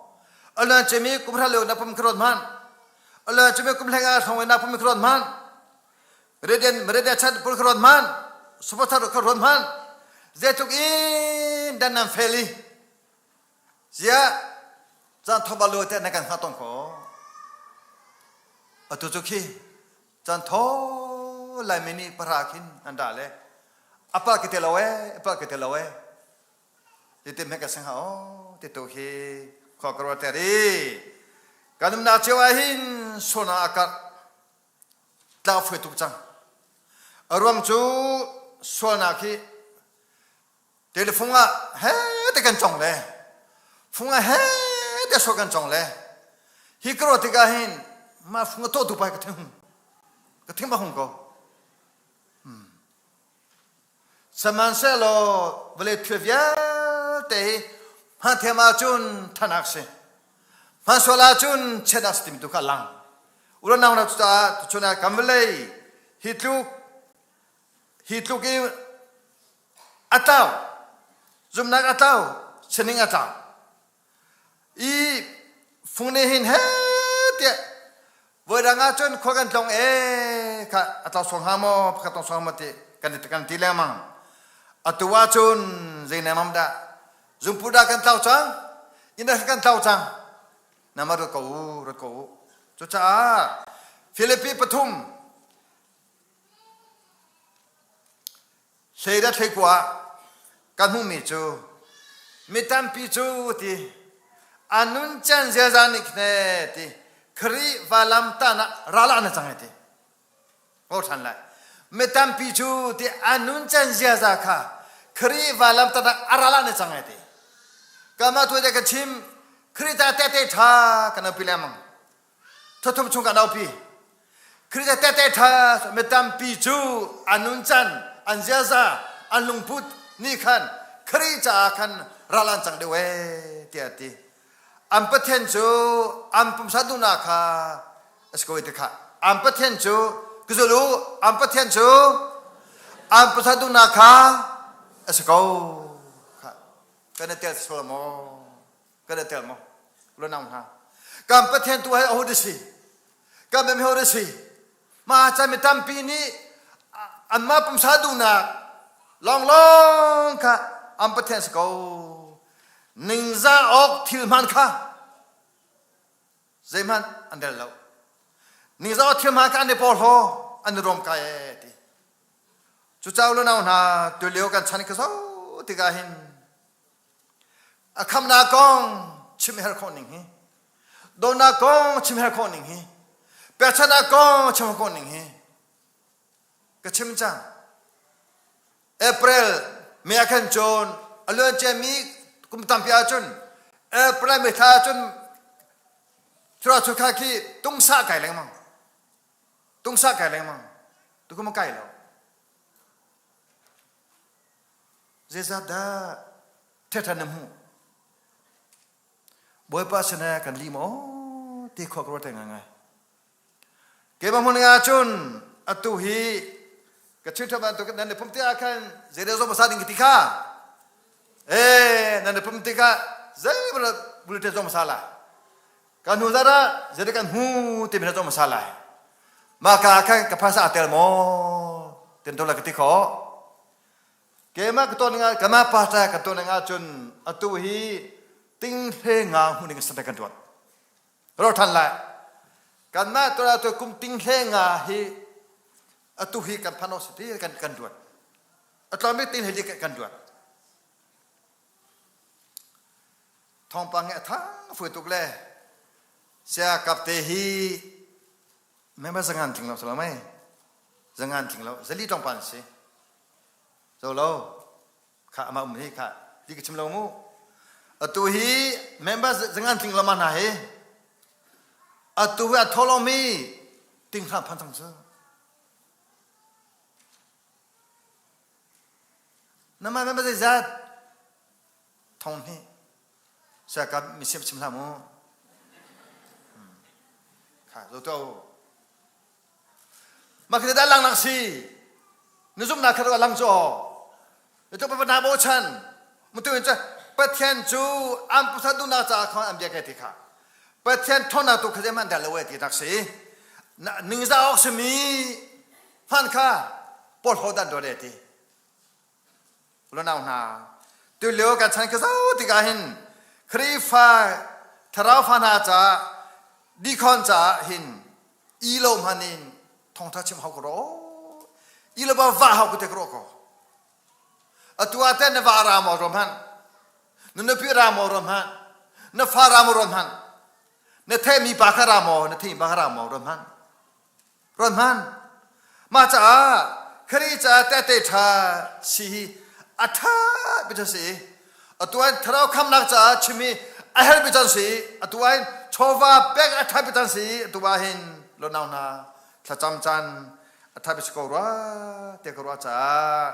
Aluan cemi kum hra lio na pum kha ruat hmanh. Aluan cemi kum hlenga hrong na pum kha ruat hmanh. Reden reden chat pul kha ruat hmanh. Supporter kha ruat hmanh. Zeitluk in dan nan fel i Ziah caan thawk lo te na kan hnga tong ko. Atu cu khi caan tho laimi nih para khin an dah le apa ke te lo e apa ke te lo e ti te me ka sing ha o ti tu hi khua ka ruat te ri kan umnak cio ah hin sona akar tlau fue tuk cang a ruang cu sualnak hi Telefung ah he te kan cong le fung ah he te so kan cong le hi ka ruah tikah hin mah fung a tuah tu pa ka thing ka thing ba hung ko sihmanhsehlaw vawlei thil vialte hi hman thiam ahcun thanak si hman sual ahcun chiatnak si timi tu kha lang ulanau na cucaah tuchun ah kan vawlei hi tluk hi tluk i a tlau zumnak a tlau sining a tlau i fung nih hin he tiah voidang ah cun khua kan tlong e kha a tlau suang hnga maw pakhat tong suang maw ti kan kan ti lengmang atu ah cun zei nemam dah zungpu dah kan tlau cang inn dah kan tlau cang nama rat ko u rat ko u cucaah Filipi pathum Hlei le thleikua ah kan hmuhmi cu mi tampi cu ti a nuncan ziaza nih khin ti Khrih valam tahnak ral ah na cang ti ko ṭhan lai mi tampi cu ti a nuncan ziaza kha Khrih valam tahnak a ral ah na cang ti kama tu ka chim Khrih ta tete ṭha kan pi lengmang Thuthum chung kan aupi. Khrih tete ṭha mi tampi cu an nuncan, an ziaza, an lungput nih khan Khrih caah khan ral an cang deuh ee tiah a ti. An Pathian cu an pumsa duhnak kha a si ko i ti kha. An Pathian cu ka zul u, an Pathian cu an pasal duhnak kha a si ko. Kan i tel sual maw? Kan i tel maw? Lunau hna. Kan Pathian tu hi aho si? Kan mem ho si? Ma chan mi tampi nih anmah pumsa duhnak lawnglawng kha an Pathian si ko. Ningzah awk thil hman kha zeihmanh an rel lo. Ningzah awk thil hman kha an i porhlaw, an i rawm kai ee ti. Cucaah lunau hna tulio kan chan ka zo tikah hin a khamnak kong chim her khawh ning hi dawtnak kong chim her khawh ning hi pekchanhnak kong chim khawh ning hi ka chim cang April me ah khan cun a luan ciami kum tampi ahcun April me thla ahcun thura chukha khi tungsa kai lengmang tungsa kai lengmang tukum kai lo Zeizat dah ṭhiaṭha na hmuh? Bawipa sinah kan li maw ti khua ka ruat ngai. Keimah hmun nga cun atu hi ka chim ṭha bantuk nan i pum tikah khan zei zong hmasa ding ka ti kha. Eh nan i pum tikah zei bulletin zong hmasa lai. Kan hnu zat ah zei kan hmu timi zong hmasa lai. Mah ka khan ka phaisa aa tel maw tin to la ka ti khawh. Keimah ka tuah ning ah kanmah pastor kan tuah ning ahcun atu hi ting hle nga hmuh ning sate kan tuan. Ro than lai. Kanmah tuah tu kum ting hle nga hi atu hi kan phan si ti kan kan tuan. Atlawm bik ting hle kan tuan. Thawngpang hi a thang fui tuk le sia kapte hi member zangan tling lo salamai zangan tling lo zali tong pan si zo lo kha ama um hi kha ti ka chim lo mu atu hi member zangan tling lo ma hna hi atu hi a tholo mi ting hram phan chang cu nama member zeizat thong hnih Siakap misiam chim hlah mu. Kha zo to. Mah khi dah lang nak si. Na zumhnak kha lang cu. Na tu pa na bo chan. Mutu in Pathian cu an pusat duhnak caah khan an bia kai ti kha. Pathian ṭhawnnak tu kha zeihmanh dah lo ti nak si. Ningzah awk simi hman kha porhlaw dan do ti. Lunau hna, tulio kan chan ka zoh tikah hin Khrihfa thlarau fa hna caah dikhon caah hin i lo hman in thawngtha chim hau ko ro i lo ba va hau ko te ko ro ko atu ah ten na va ra maw rom han na nupi ra maw rom han na fa ra maw rom han na themi pa kha ra maw na themi pa kha ra maw rom han Ruat hmanh. Mah caah Khrih caah tehte ṭha si hi a ṭha bik a si. Atu ah thlarau khamnak caah chim hi a herh bik cang si. Atu ah chawva pek a ṭha bik cang si. Atu ah hin lonau hna thlacam caan a ṭha bik si ko rua te ka ruah caah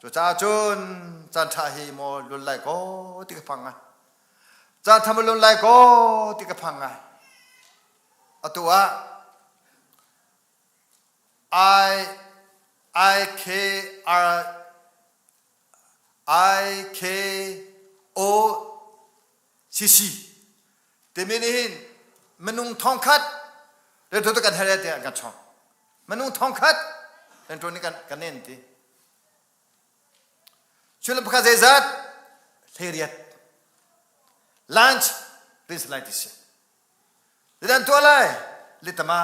cucaah cun caan ṭha hi maw lun lai kaw ti ka phang ngai. Caan ṭha maw lun lai kaw ti ka phang ngai. Atu ah I I K R I K O C C timi nih hin minung thongkhat rianṭuan kan herh tiah an kan chawng. Minung thongkhat rianṭuan nih kan kan nen ti. Sullam pakhat zeizat? 18. Lunch rin lai ti si. Zeidah an tuah lai? Litama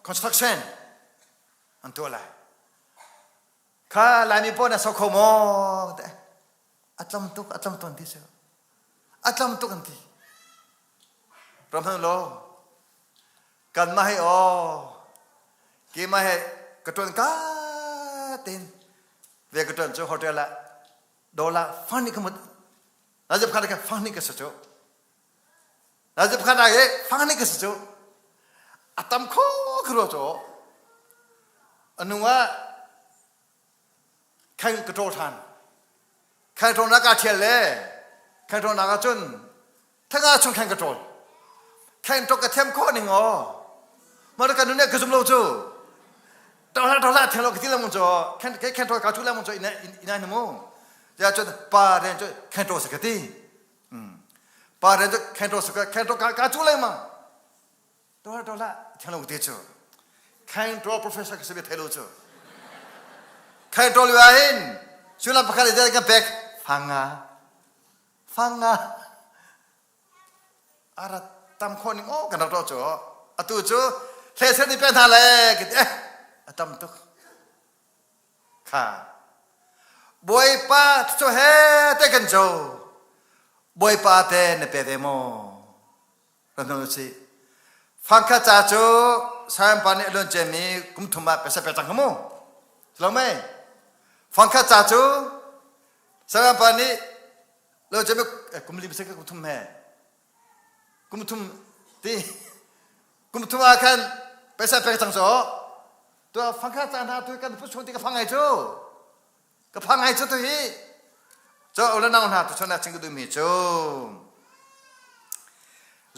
construction an tuah lai. Kha Laimi pawl na sok kho maw? A tlam tuk, a tlam tawn ti si. A tlam tuk an ti. Ram hnu lo. Kanmah hi aw keimah he ka ṭuan ka tein ve ka ṭuan cu hotel ah dollar fang nih ka mut Najib khan ka fang nih ka si cu Najib khan ah fang nih ka si cu a tam kho kho cu anu ah Khaing ka ṭawl ṭhan. Khaing ṭawlnak kaa ṭhial le khaing ṭawlnak ah cun thanga chung khaing ka ṭawl. Khaing ṭawk ka thiam khawh ning aw. Ma ka nu nih ka zum lo cu. Tohla tohla thelo ka ti lang cu khen ke khen to ka chu lang cu ina ina ni mu. Ya cu pa ren cu khen to sa ka ti. Pa ren cu khen to sa ka khen to ka ka chu leng mang. Tohla tohla thelo ka ti cu. Khen to professor ka si be thelo cu. Khen to liu hin sulam pakhat i ka pek fanga fanga a rat tam khawh ning aw kan rak ruah cu atu cu hlesen i pe hna le ka ti eh a tam tuk kha bawipa cu he te kan co bawipa te na pe ve maw kan hnu si fangkhat ca cu sayam pa nih a luan ciami kum thum ah pesa pe cang mu lo mei fangkhat ca cu sayam pa nih Lo cem kum lim se kum thum he kum thum ti kum thum ah khan paisa pek cang so tu fangkha caan hna tu kan pu chung ti ka phang ai cu ka phang ai cu tu hi cho ola nang hna tu chona ching du mi cu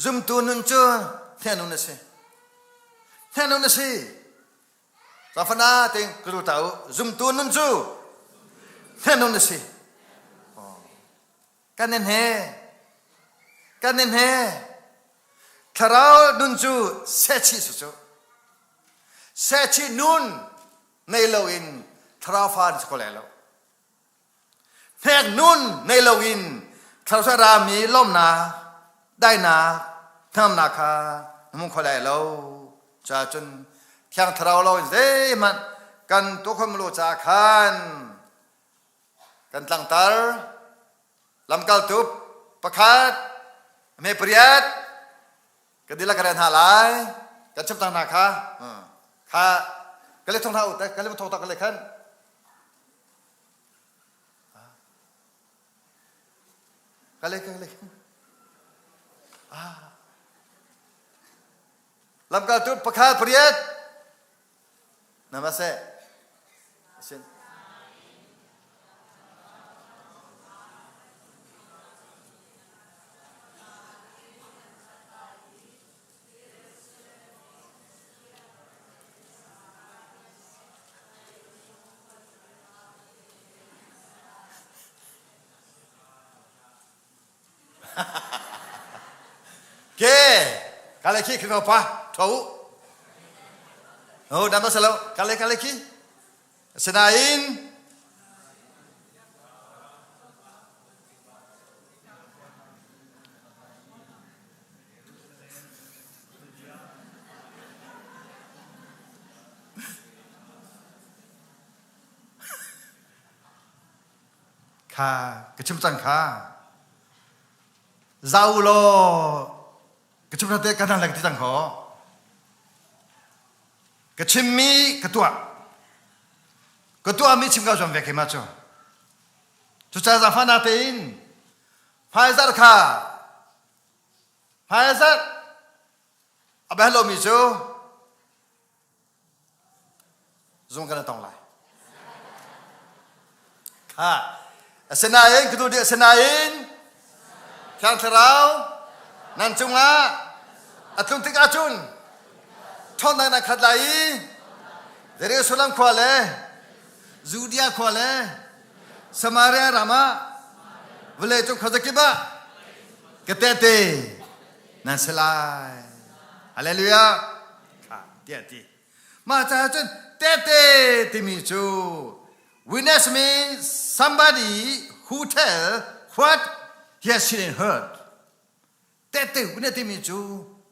zumtu nun cu hne nun a si hne nun a si Zafana ting kru tau zumtu nun cu nun a si. Kan in he kan in he thlarau nun cu sehchih su cu sehchih nun nei lo in thlarau fa an si ko lai lo. Hnek nun nei lo in thlarau rami lawmnak dainak hnamnak kha na hmu kho lai lo. Ca cun thiang thlarau lo in zeihmanh kan tuah lo ca khan kan tlangtar lamkaltu pakhat me pariat ka dila ka ren hna lai kan chim tang hna kha kha ka le thong hna u ka le thong ta ka le khan ka le ka le ah Lamkaltu pakhat pariat nama seh sin Ke kale khi khi pa tho ho dam salo kale kale khi sinain Kha ka chim cang kha. Zau law ka chim te ka nang ti cang kho. Ka chimmi ka tuah. Ka tuahmi chim ka zuam ve keimah cu. Cucaah zaangfah na tein hmaizarh kha hmaizarh a beh lomi cu Zung kan tong lai. Kha asinain ka duh dih asinain Thiang Thlarau nan cungah a tlung tik ahcun ṭhawnnak nan khat lai i Jerusalem khua le Judea khua le Samaria ram ah vawlei cung khuazakip ah ka tehte nan si lai. Hallelujah. Kha tiah ti. Mah caah cun tehte timi cu witness means somebody who tell what he has seen and heard. Tehte witness timi cu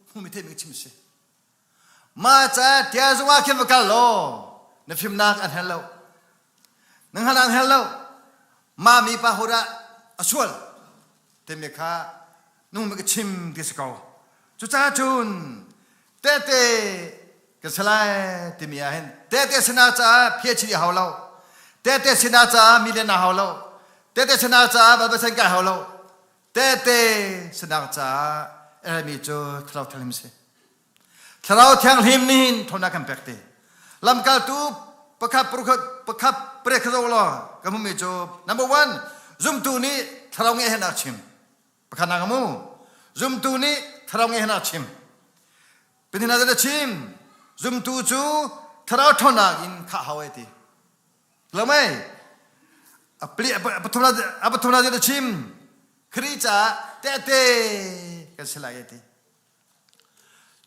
hmumi theimi chim si. Mah caah tia zung ah khin va kal law na fimnak an hel lo. Na hngalh an hel lo. Mah mi pa hodah a sual timi kha nung ka chim ti si ko. Cucaah cun tehte ka si lai timi ah hin tehte sinah caah phiachit i hau lo. Tehte sinah caah mi len a hau lo. Tehte sinah caah balbasen kai hau lo. Tehte sinak caah ermi cu thlarau thianghlim si. Thlarau thianghlim nih hin ṭhawnnak kan pek ti. Lamkaltu pakhat pakhat pakhat pare kha zoh law ka hmuhmi cu number one zumtu nih thlarau ngeih hen a chim. Pakhat nak mu. Zumtu nih thlarau ngeih hen a chim. Pinin ah a chim. Zumtu cu thlarau ṭhawnnak in khah hau ai ti. Lo mei? A pli a pathumnak a chim. Khrih caah tehte kan si lai ti.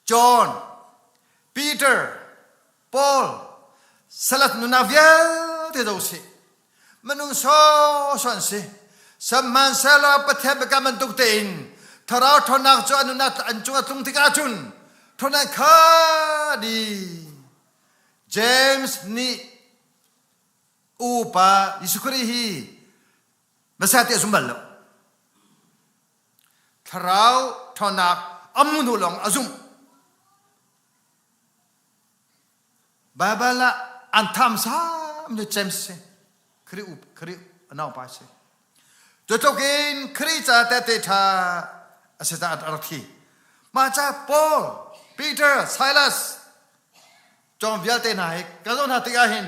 John, Peter, Paul, salat nunnak vialte zo sih. Minung sawsawh an si. Sihmanhsehlaw Pathian biakam bantuk tein thlarau ṭhawnnak cu an nunnak an cung a tlung tikah cun ṭhawnnak kha dih. James nih upa Jesuh Khrih hi Messiah ti a zum bal lo. Thlarau ṭhawnnak a hmuh hnu lawng a zumh. Baibal ah an thamsam cu James si. Khrih up Khrih a naupa si. Cutluk in Khrih ca tehte ṭha a si caah a rak thi. Mah ca Paul, Peter, Silas, cawng vialte hna hi ka zoh hna tikah hin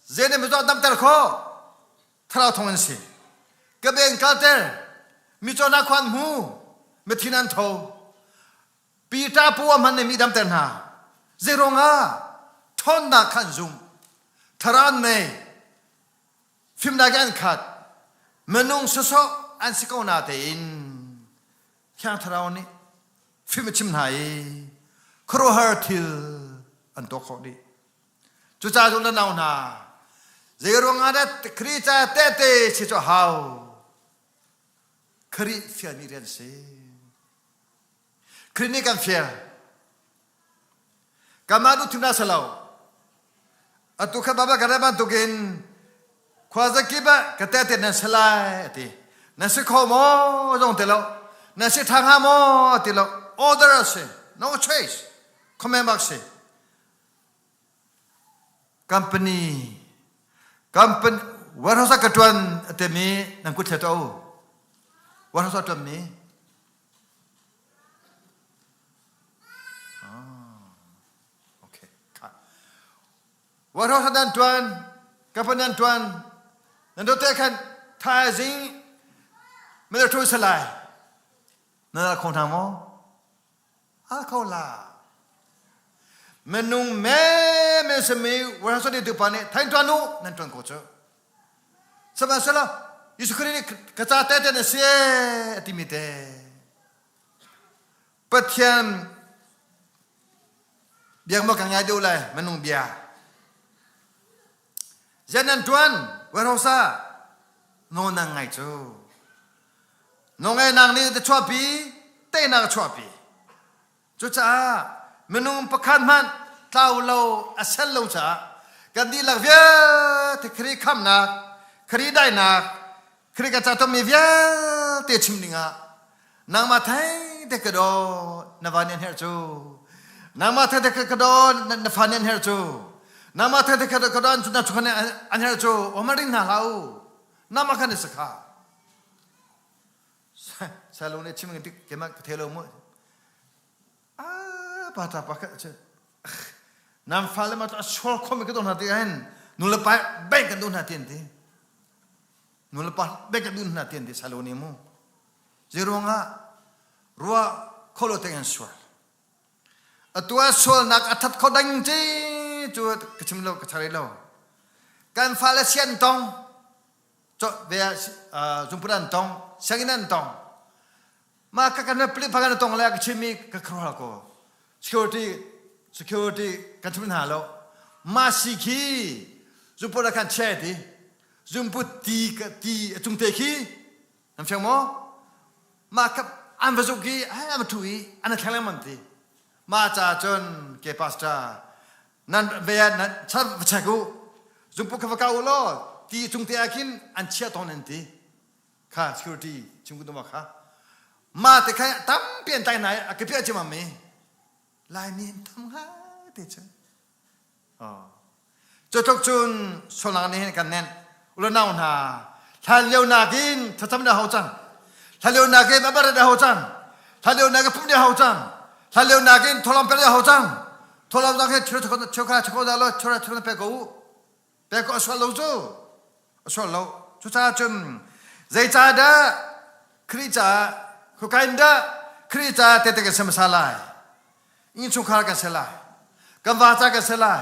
Zenih mizaw damter khawh thlarau thong an si. Ka beng kalter micaw na khuan hmu mithin an tho. Peter pu a hman nih mi damter hna. Zeiruang ah ṭhawnnak kha an zum. Thlarau an nei. Fimnak in an khat. Minung sawsawh an si ko na tein Thiang Thlarau nih fim a chim hna i khuaruahhar thil an tuah khawh dih. Cucaah cun na nau hna, zeiruang ah dah Khrih ca tehte si cu a hau? Khrih fialmi rian si. Khrih nih kan fial. Kanmah duh thimnak si lo. Atu kha Baba ka bantukin khua zakip ah ka tehte nan si lai a ti. Nan si kho maw zong ti lo. Nan si ṭha hnga maw ti lo. Order a si. No choice. Command bak si. Company company warehouse ah ka ṭuan a timi nan kut thlet u. Warehouse ah ṭuanmi. Okay. Warehouse ah nan ṭuan, company nan ṭuan, nan dote khan thaizing mino ṭhu salai. Nan al kho hna maw? Al kho la. Minung men simi warehouse tu pa nih thain tuan u nan tuan ko cu. Sihmanhsehlaw Jesuh Khrih nih ka ca te te na si a timi te. Pathian biak maw ka ngai deuh lai minung bia. Zian nan tuan warehouse ah nawl nan ngai cu. Nawlngaihnak nih a chuahpi, teinak a chuahpi. Cucaah minung pakhat hmanh tlau lo a sel lo caah kan dihlak vialte Khrih khamnak, Khrih daihnak, Khrih kan ca tonmi vialte chim dingah nangmah thei te ka daw na va nih an herh cu. Nangmah thei te ka daw na fa nih an herh cu. Nangmah thei te ka daw na chungkhar nih an herh cu. Oma ring hna hlah u. Nangmah khan na si kha. Salung nih chim tik keimah ka thei lo mu. Ah pa ta pa ka nan fale ma a sual khomi ka dawh hna ti ahhin nu le pa bank kan duh hna ti an ti. Nu le pa bank kan duh hna ti an ti salo nih mu. Zeiruangah ruah kholo te an sual. Atu ah sualnak a that kho ding ti cu ka chim lo ka chari lo. Kan fale sian tong zungput an tong sianginn an tong ma ka kan pli pha kan tong le ka chim mi ka khual ko security security kan chim hna lo ma si khi zungput ah khan che ti zungput ti ti a cung te khi nan fiang maw ma ka an va zuk i an va thu i an thleng lengmang ti ma ca cun ke pastor nan ve nan chan va check u zungpu kha va ka u law ti cung te ah khin an chia tawn an ti kha security chim ku kha ma te kha tampi an tai nai a ke pia chim mi laimi an tam ngai te chu Cu tluk cun sualnak nih hin kan nenh. Ule nau hna, hlan lio nakin thlacam na hau cang. Hlan lio nakin abaret na hau cang. Hlan lio nakin pumh na hau cang. Hlan lio nakin tholam pe na hau cang. Tholam zong he cheu cheu kha cheu da lo cheu cheu pe ko u. Pe ko a sual lo cu. A sual lo. Cucaah cun zeicahdah Khrih caah khukain dah Khrih caah tehte kan sem hmasa lai. Innchungkhar kan si lai. Kan va ca kan si lai.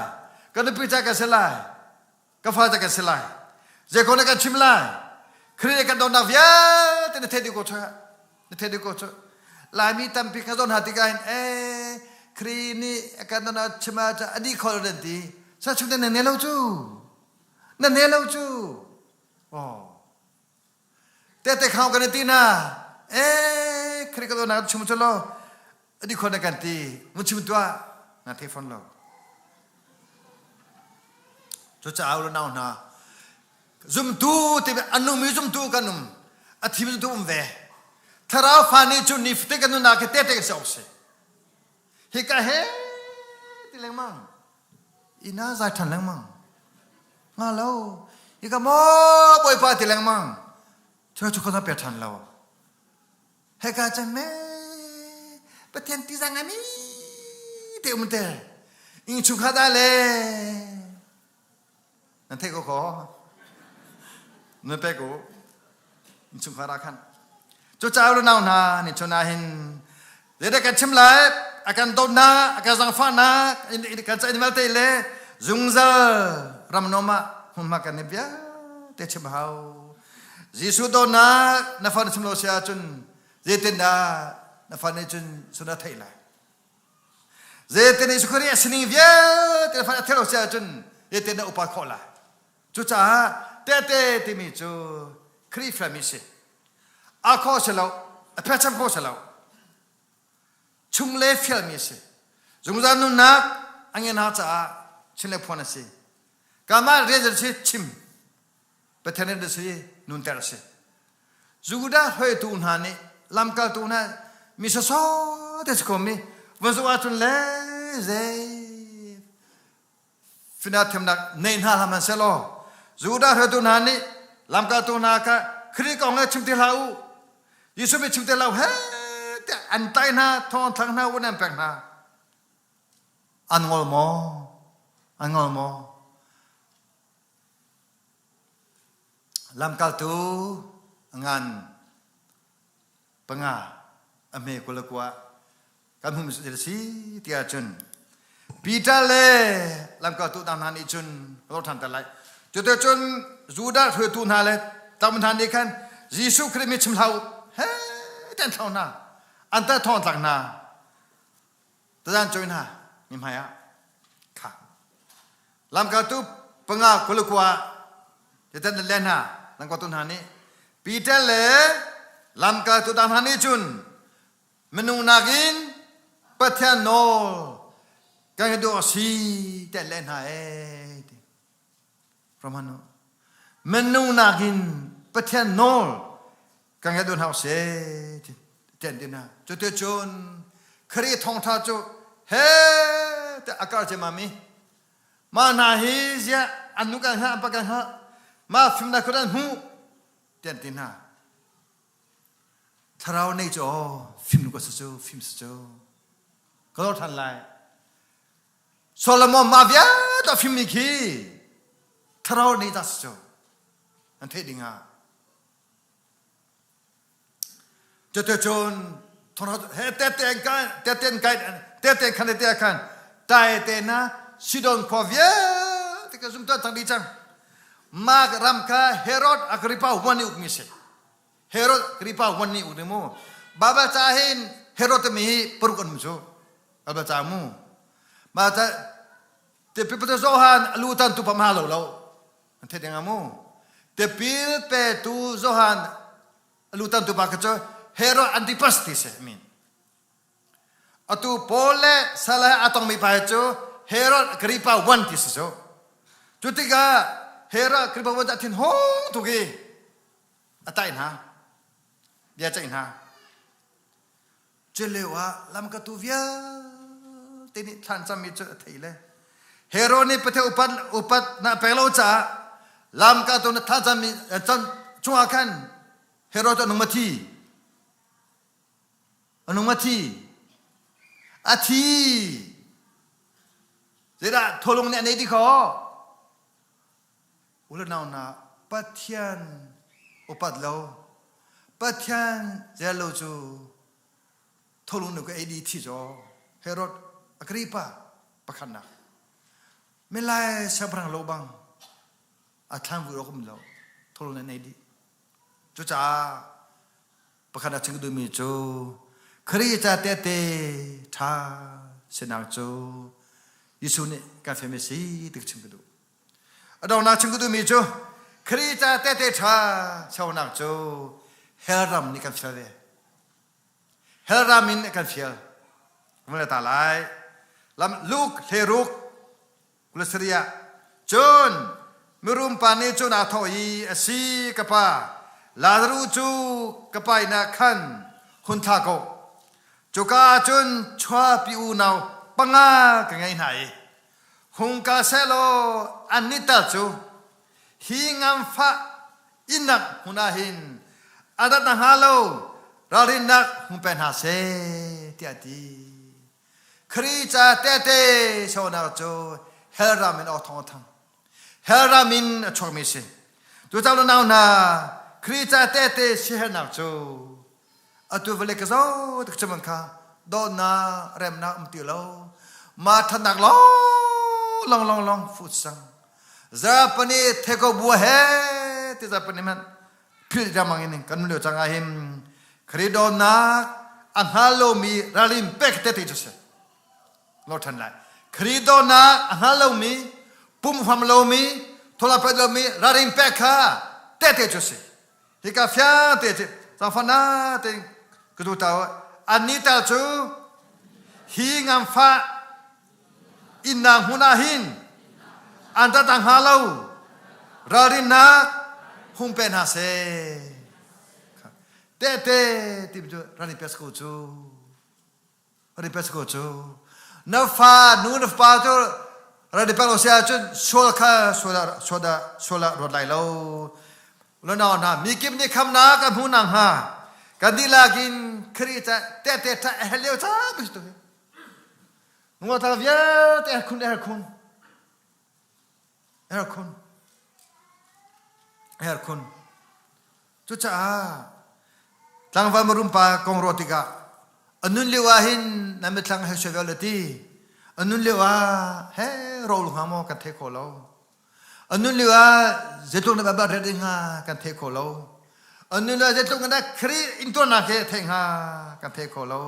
Kan nupi ca kan si lai. Kan fa ca kan si lai. Zei kong na kan chim lai? Khrih nih kan dawtnak vialte na theih dih ko cu. Na theih dih ko cu. Laimi tampi kan zawn hna tikah hin ee Khrih nih kan dawtnak chim ah a dih kho lo nan ti. Sa chung na ne lo cu. Na ne lo cu. Oh. Tehte khao kan ti na eh Khrih ka dawtnak chim cu law a dih kho na kan ti. Mun chim tuah na thei fawn lo. Cucaah u nau hna zumtu ti a nungmi zumtu kan um a thimi zumtu um ve thlarau fa nih cun nifate kan nunnak hi tehte kan si awk si hika he ti lengmang ina zai ṭhan lengmang nga lo hika maw bawipa ti lengmang cu cu kha pe ṭhan lo hika cun me Pathian ti zang mi te um te ing chung kha da le nan theih ko ko nan pe ko ing chung kha ra khan cu chau le nau hna ni chun ah hin zeidah kan chim lai a kan dawtnak a kan zangfahnak kan ca in vialte le zungzal ram nom ah hmunhma kan i vialte chim hau Jesuh dawtnak na fa na chim lo si ahcun zeitindah na fa nih cun sun a theih lai zeitin Jesuh Khrih a sining vialte na fa a theih lo si ahcun zeitin na upat khawh lai cucaah tehte timi cu Khrihfa mi si a kho si lo a phecham kho si lo chung le fialmi si zungzal nunnak a ngen hna caah chin le phuan a si kamah rian si chim Pathian rian si nunter a si Judah hruaitu hna nih lamkaltu hna mi sawsawh te si ko mi van zoh ahcun le zei fina thiamnak nei hna hlah hmanhsehlaw Judah hruaitu hna nih lamkaltu hna kha Khrih kong he chim ti hlah u Jesuh mi chim ti hlah u he tiah an tai hna thong an thlak hna un an pek hna an ngol maw an ngol maw Lamkaltu ngan panga a hme 29 kan hum si ti ahcun Peter le lamkaltu dang hna nih cun ka ṭhan te lai. Cuticun Judah hruaitu hna le tam hna nih khan Jesuh Khrih mi chim hlah u he ti an thlau hna. An ta thawng tlak hna. Tazan cawi hna mi hmai ah kha lamkaltu panga 29 titan le hna lamkaltu hna nih Peter le lamkaltu dang hna nih cun minung nakin Pathian nawl kan i duh a si ti an leh hna ee ti Romano minung nakin Pathian nawl kan ngeih duh hna seh ti an ti hna cuticun Khrih thawngtha cu he te a kar ciammam i mah hna hi ziah an nu kan hngalh an pa kan hngalh mah fimnak kut an hmuh ti an ti hna thlarau nei cu aw fim nu ka si cu fim si cu ka lor than lai Solomon mah vialte fimmi khi thlarau nei ta si cu an theih ding ah Cuticun he tete tete kai tete khan te khan tai te na Sidon khua vialte ka zum tuan dih cang. Mah ram kha Herod Agrippa one nih ukmi si. Herod Agrippa one nih uk mu. Bible ca hin Herod timi hi paruk an um cu. Bible ca mu. Mah ta te Johan alu tan tu pa ma lo lo. An theih ding mu. Tipil petu Johan a lu tantu pa kha cu Herod Antipas ti si min. Atu Paul le Salah a tongmi pa cu Herod Agrippa I ti si cu. Cu tikah Herod Agrippa I a thin hung tuk i a taih hna. Bia ceih hna. Culio ah lamkatu vialte nih thlan cammi cu a thei le Herod nih Pathian upat upat na pek lo caah lamkatu na thla cammi cam chungah khan Herod cu a nung ma thi a nung ma thi a thi zeidah tholung nih a nei ti kho Ulenau hna, Pathian upat lo, Pathian zel lo cu tholung nu ka ei dih thi caw. Herod. Agripa pakhatnak milai siangpahrang lo bang a thlan vui awk um lo thol na nei dih. Cucaah pakhat a chim duhmi cu Khrih ca tehte ṭha sinak cu Jesuh nih kan fem a si ti ka chim ka duh. A donghnak chim ka duhmi cu Khrih ca tehte ṭha sionak cu hell ram nih kan fial ve. Hell ram in a kan fial. Kan ta lai. Lam Luke hleruk Kulasiria cun mirum pa nih cun aa thawh i a si ka pa Lazaruh cu ka pa inn ah khan hun thlah ko cuka ah cun chuapi unau panga ka ngei hna i hung ka sehlaw annih tal cu hi nganfah innak hmun ah hin a rat nakhnga lo ralrinnak hung pe hna seh tiah a ti. Khrih ca tehte sonak cu hell ram in awthawng a thang. Hell ram in a chuakmi si. Tucang nau hna Khrih ca tehte sihernak cu atu vale ka zo tik cuman kha dawtnak remnak um ti lo ma thatnak long long long long fut sang zarapani theko bua he ti zarapani man philh riangmang in kan lio cang ah hin Khrih dawtnak a hngal lomi ralrin pek te ti cu si lo ṭhan lai Khrih dawtnak a hngal lomi pum huam lomi thola pet lomi ralrin pek kha tehte cu si hika fiang te ci cangfana te ka du tau anni tal cu hi nganfah innak hmun ah hin an rat hnga lo ralrinnak hung pe hna seh tehte ti cu ralrin pek ko cu ralrin pek ko cu na fa nu na pa cu ralrin pek lo si ahcun sual kha sual sual sual ah ruat lai lo Lunau hna mi kip nih khamnak an hmuh nakhnga kan dihlak in Khrih ca tehte ṭha a herh lio caan si tu hi Ngawthar vialte herkhun herkhun herkhun herkhun cucaah tlangval marum pa kong ruah tikah a nun lio ah hin na mitthlang he suai le ti a nun lio ah he ro hnga maw kan thei kho lo a nun lio ah zeitluk na ba ret hnga kan thei kho lo a nun lio ah zeitluk na Khrih intuarnak he thei hnga kan thei kho lo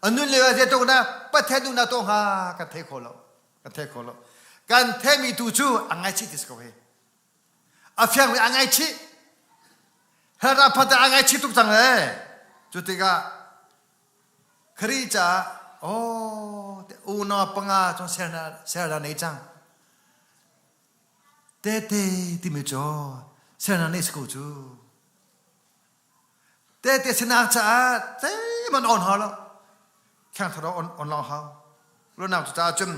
a nun lio ah zeitluk na Pathian duhnak tuah hnga kan thei kho lo kan thei kho lo kan theimi tu cu a ngaichih ti si ko hi a fiangmi a ngaichih herah phat a ngaichih tuk cang le cu tikah Khrih caah oh unau panga chung serna nei cang tete timi cu serna nei si ko cu tete sinak caah zeiman on hau lo thiang thlarau on on long hau ruahnak cu caah cun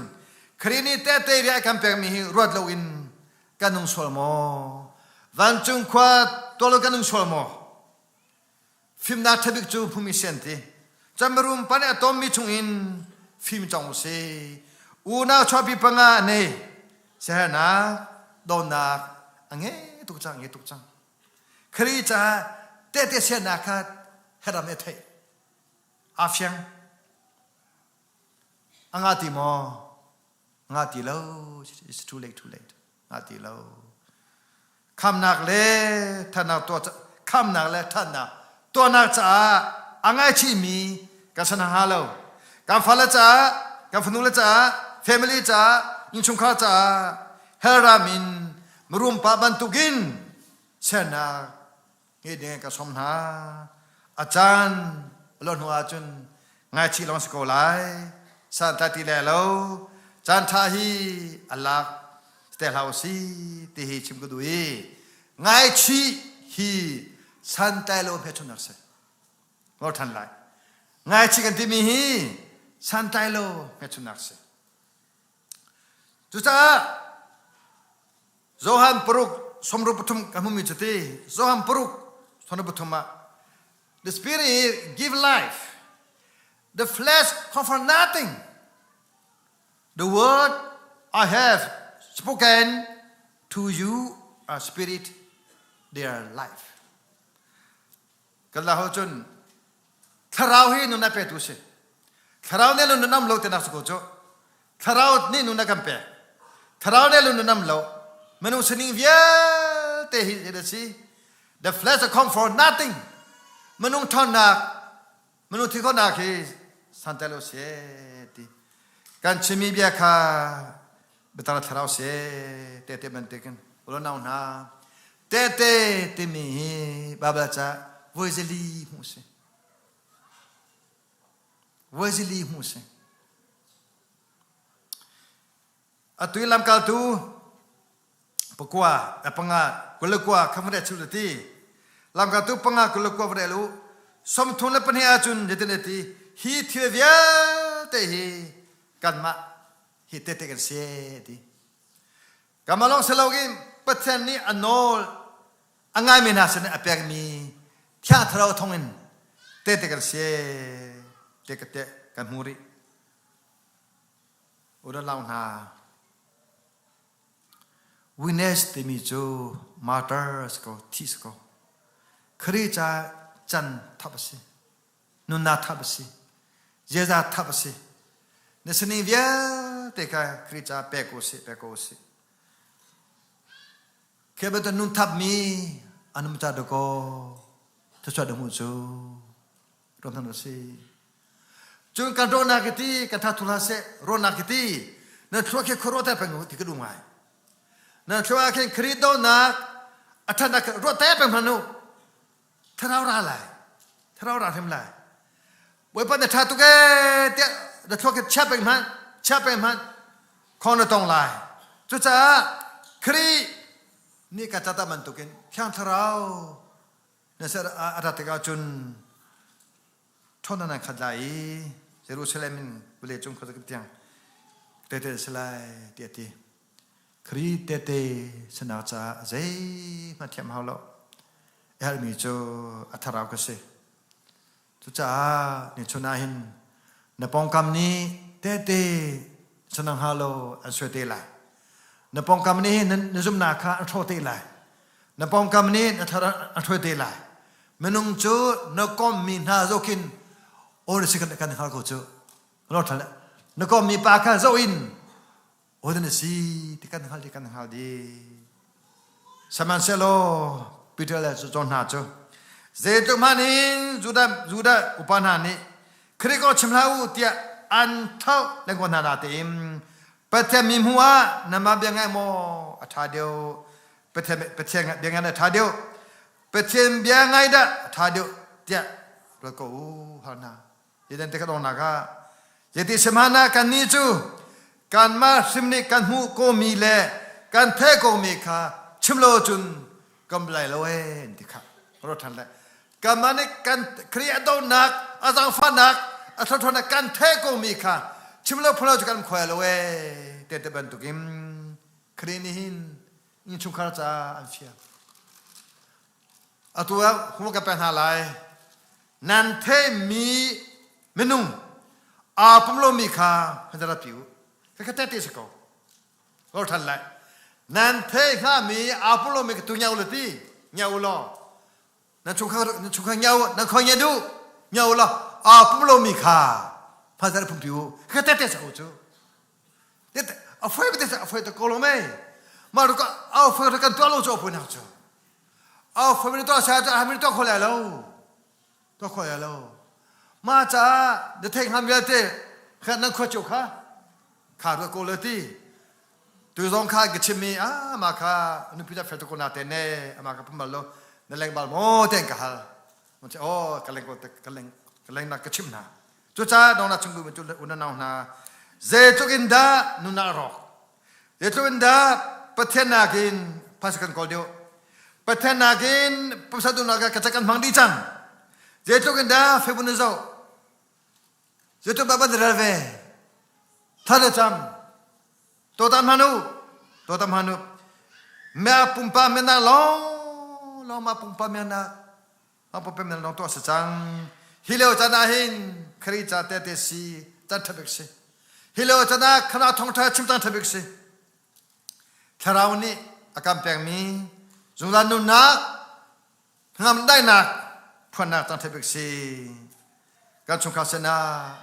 Khrih nih tete ri a kan pekmi hi ruat loin kan nung sual maw vancung khua tuah lo kan nung sual maw Fimnak ṭhabik cu hmumi si an ti. Camirum pa nih a tommi chungin fim cawng u si. Unau chuahpi panga a nei. Siaherhnak, dawtnak a ngei tuk cang, ngei tuk cang. Khrih caah tehte siannak kha heram nih a theih. Aa fiang. A ngah ti maw? Ngah ti lo. It's too late, too late. Ngah ti lo. Khamnak le thannak tuah khamnak le thatnak tuahnak caah a ngaichihmi kan san hnga lo. Kan fale caah, kan fanu le caah, family caah, innchungkhar caah hell ram in mirum pa bantukin sernak ngeih ding ka sawm hna. A caan lo hnu ahcun ngaichih lawng si ko lai. Santlai ti le lo. Caan ṭha hi a lak te hlah si ti hi chim ka duh i ngaichih hi santlai lo hmelchunhnak si. Ngol ṭhan lai. Ngaichih kan timi hi santlai lo hmelchunhnak si. Cucaah Johan paruk sawmruk pathum kan hmumi cu ti Johan paruk sawmruk pathum ah the spirit give life the flesh comfort nothing the word I have spoken to you are spirit they are life kan la ho cun thlarau hi nun a petu si. Thlarau nih lung nun am lo tinak si ko cu. Thlarau nih nun a kan pek. Thlarau nih lung nun am lo. Minung sining vialte hi a si. The flesh come for nothing. Minung ṭhawnnak, minung thi khawhnak hi santlai lo si ti. Kan chimmi bia kha biatak thlarau si te te bantukin ulo nau hna tete timi hi Bible ca voi zali hmuh si. Voi zali hmuh si. Atu i lamkaltu pakua panga 29 kha van chu ti lamkaltu panga 29 va rel u 32 ahcun zeitin a ti hi thil vialte hi kanmah hi tehte kan si ti kanmah lawng si loin Pathian nih a nawl a ngaimi hna sin a pekmi Thiang Thlarau thawngin tehte kan si te ka te kan hmu rih Udalau hna Witness timi cu martyr a si ko, thi si ko. Khrih ca can thap a si. Nunnak thap a si. Ziaza thap a si. Na sining vialte kha Khrih ca pek ko sih, pek ko sih. Khi bantuk nun thapmi an um ca dakaw thluachuah da hmuh cu ram hna si. Cun kan rawhnak hi ti kan tha thu hlah seh rawhnak hi ti nan thluak khi khuaruah ter peng ti ka duh ngai. Nan thluak ah khin Khrih dawtnak a ṭhatnak ruah ter peng hmanh u. Thlarau ra lai. Thlarau ra hrim lai. Bawipa na ṭha tuk ee tiah na thluak khi chia peng hmanh, chia peng hmanh khong na tong lai. Cucaah Khrih nih ka cata bantukin Thiang Thlarau na ser a rat tikah cun ṭhawnnak nan khat lai i Jerusalem in vawlei cung khuazakip tiang tehte si lai tiah a ti. Khrih tehte sinak caah zeihmanh thiam hau lo. A herhmi cu a thlarau ka si. Cucaah nichun ah hin na pawngkam nih tehte sanang hnga lo an suai te lai. Na pawngkam nih na zumhnak kha an hrawh te lai. Na pawngkam nih na thar an hruai te lai. Minung cu na kommi hna zoh khin aw na si kan kan hngal ko cu. Na kommi pa kha zoh in aw na si ti kan hngal di kan hngal di. Sihmanhsehlaw Peter le John hna cu zeitluk hmanh in Judah, Judah upa hna nih Khrih kong chim hlah u tiah an thlauh lengmang hna natein Pathian mi hmuh ah nanmah bia ngaih maw a ṭha deuh Pathian, Pathian bia ngaih a ṭha deuh Pathian bia ngai dah a ṭha deuh tiah ruat ko u hal hna. Hi te ka dongnak ah zeiti sihmanhah kannih cu kanmah hrim nih kan hmuh komi le kan theih komi kha chim lo cun kan lai lo ee an ti kha ruat ṭhan le kanmah nih kan Khrih a donak a zaangfahnak a thluachuahnak kan theih komi kha chim lo phun lo cu kan khuai lo ee te te bantukin Khrih nih hin innchungkhar caah an fial Atu ah hmu ka pek hna lai. Nan theimi minung aa pum lomi kha han rat pi u. Ka tete si ko. Lor than lai. Nan thei hngami aa pum lomi ka tu nyau le ti. Nyau law. Nan chungkhar nan chungkhar nyau nan khoi nya du. Nyau law aa pum lomi kha phan pum pi u. Ka tete si ko cu. A foi te a foi te ko lo mei. Ma ru ka a foi kan tuah lo cu a foi nak cu. A foi mi to sa cha mi to kho lai lo. To kho lai lo. Ma cha na thei ngam vialte kha nan khua chu kha kha ru ko le ti. Tu zong kha ka chim mi a ma kha nupi da fel to ko na te ne ama ka pumal lo na leng bal mo ten ka hal. Mun che oh ka leng ko ka leng ka leng na ka chim na. Cucaah dongnak chung bu cu unau hna zeitluk in dah nunnak a rawk zeitluk in dah Pathian nakin phaisa kan kawl deuh Pathian nakin pumsa duhnak ka kan hmang dih cang zeitluk in dah Facebook na zoh zeitluk dah ban rel ve thla na cam to tam hmanu to tam hmanu mea pumpa menak lawng lawng ma pumpa menak Apopem nan lawng tuah si cang. Hi lio caan ah hin Khrih ca tehte si caan ṭha bik si. Hi lio caan ah khana thawngṭha chim caan ṭha bik si. Thlarau nih a kan pekmi zungzal nunnak hnangam daihnak phuannak caan ṭha bik si. Kan chungkhar sinah,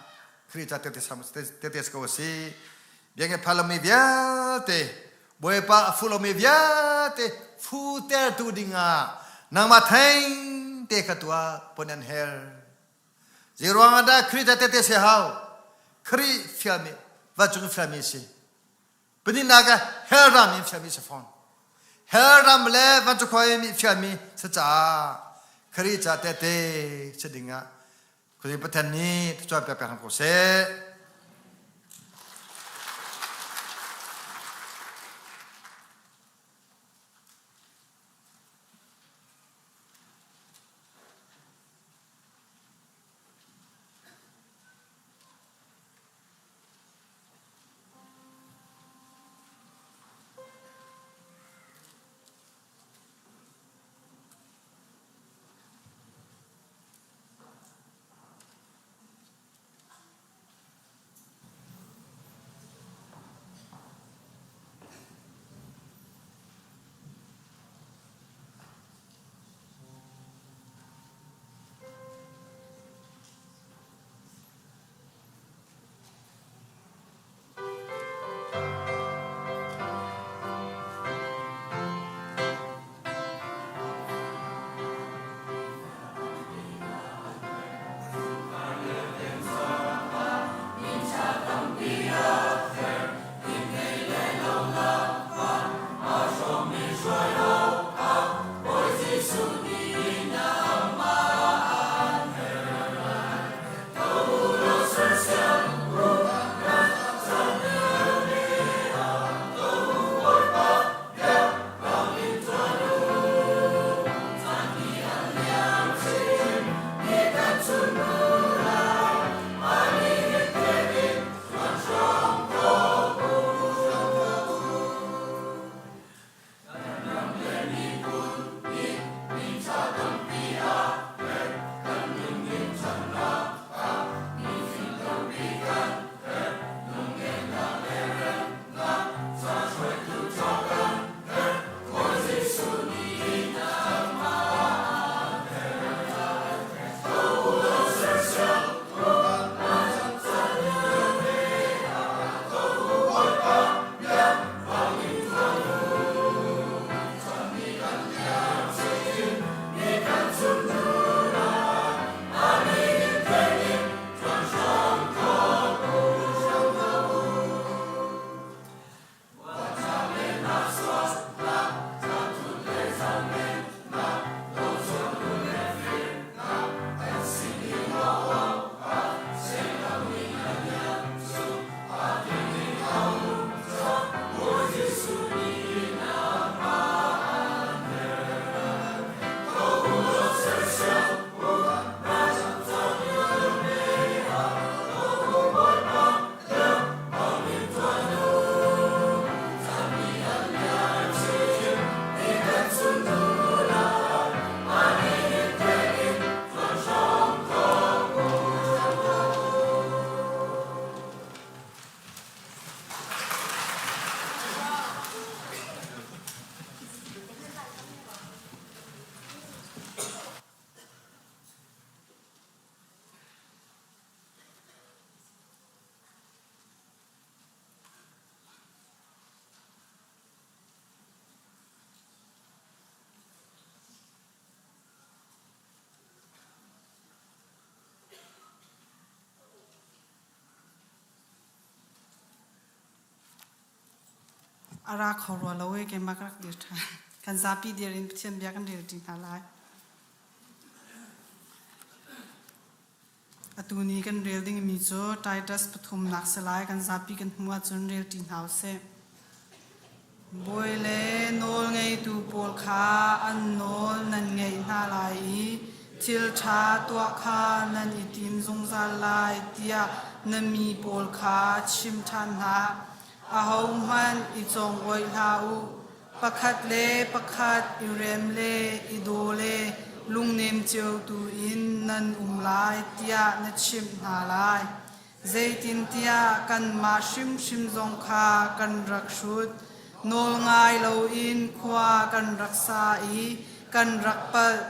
Khrih ca tete ko si. Biakinn phan lomi vialte Bawipa a fu lomi vialte futertu dingah nangmah theng te kha tuah pon an her. Zeiruang ah dah Khrih ca tete si hau? Khrih fialmi vancung fialmi si. Pahnihnak ah hell ram in fialmi si fawn. Hell ram le vancung khua mi fialmi si caah Khrih ca tete si dingah Khuazing Pathian nih thluachuah pek pek ko seh. A ra kho rua lo e keimah ka rak dir ṭhan. Kan zapi dir in Pathian bia kan rel ṭi hna lai. Atu ni kan rel dingmi cu Titus pathumnak si lai kan zapi kan hmuh ahcun rel ṭi hna usih. Bawi le nawlngeitu pawl kha an nawl nan ngaih hna lai i thil ṭha tuah kha nan i tim zungzal lai tiah na mi pawl kha chim ṭhan hna. Ahohmanh i congoih hlah u. Pakhat le pakhat i rem le i daw le lungnem cio tu in nan um lai tiah na chimh hna lai. Zeitintiah kanmah hrimhrim zong kha kan rak hrut, nawlngai loin khua kan rak sa i kan rak palh,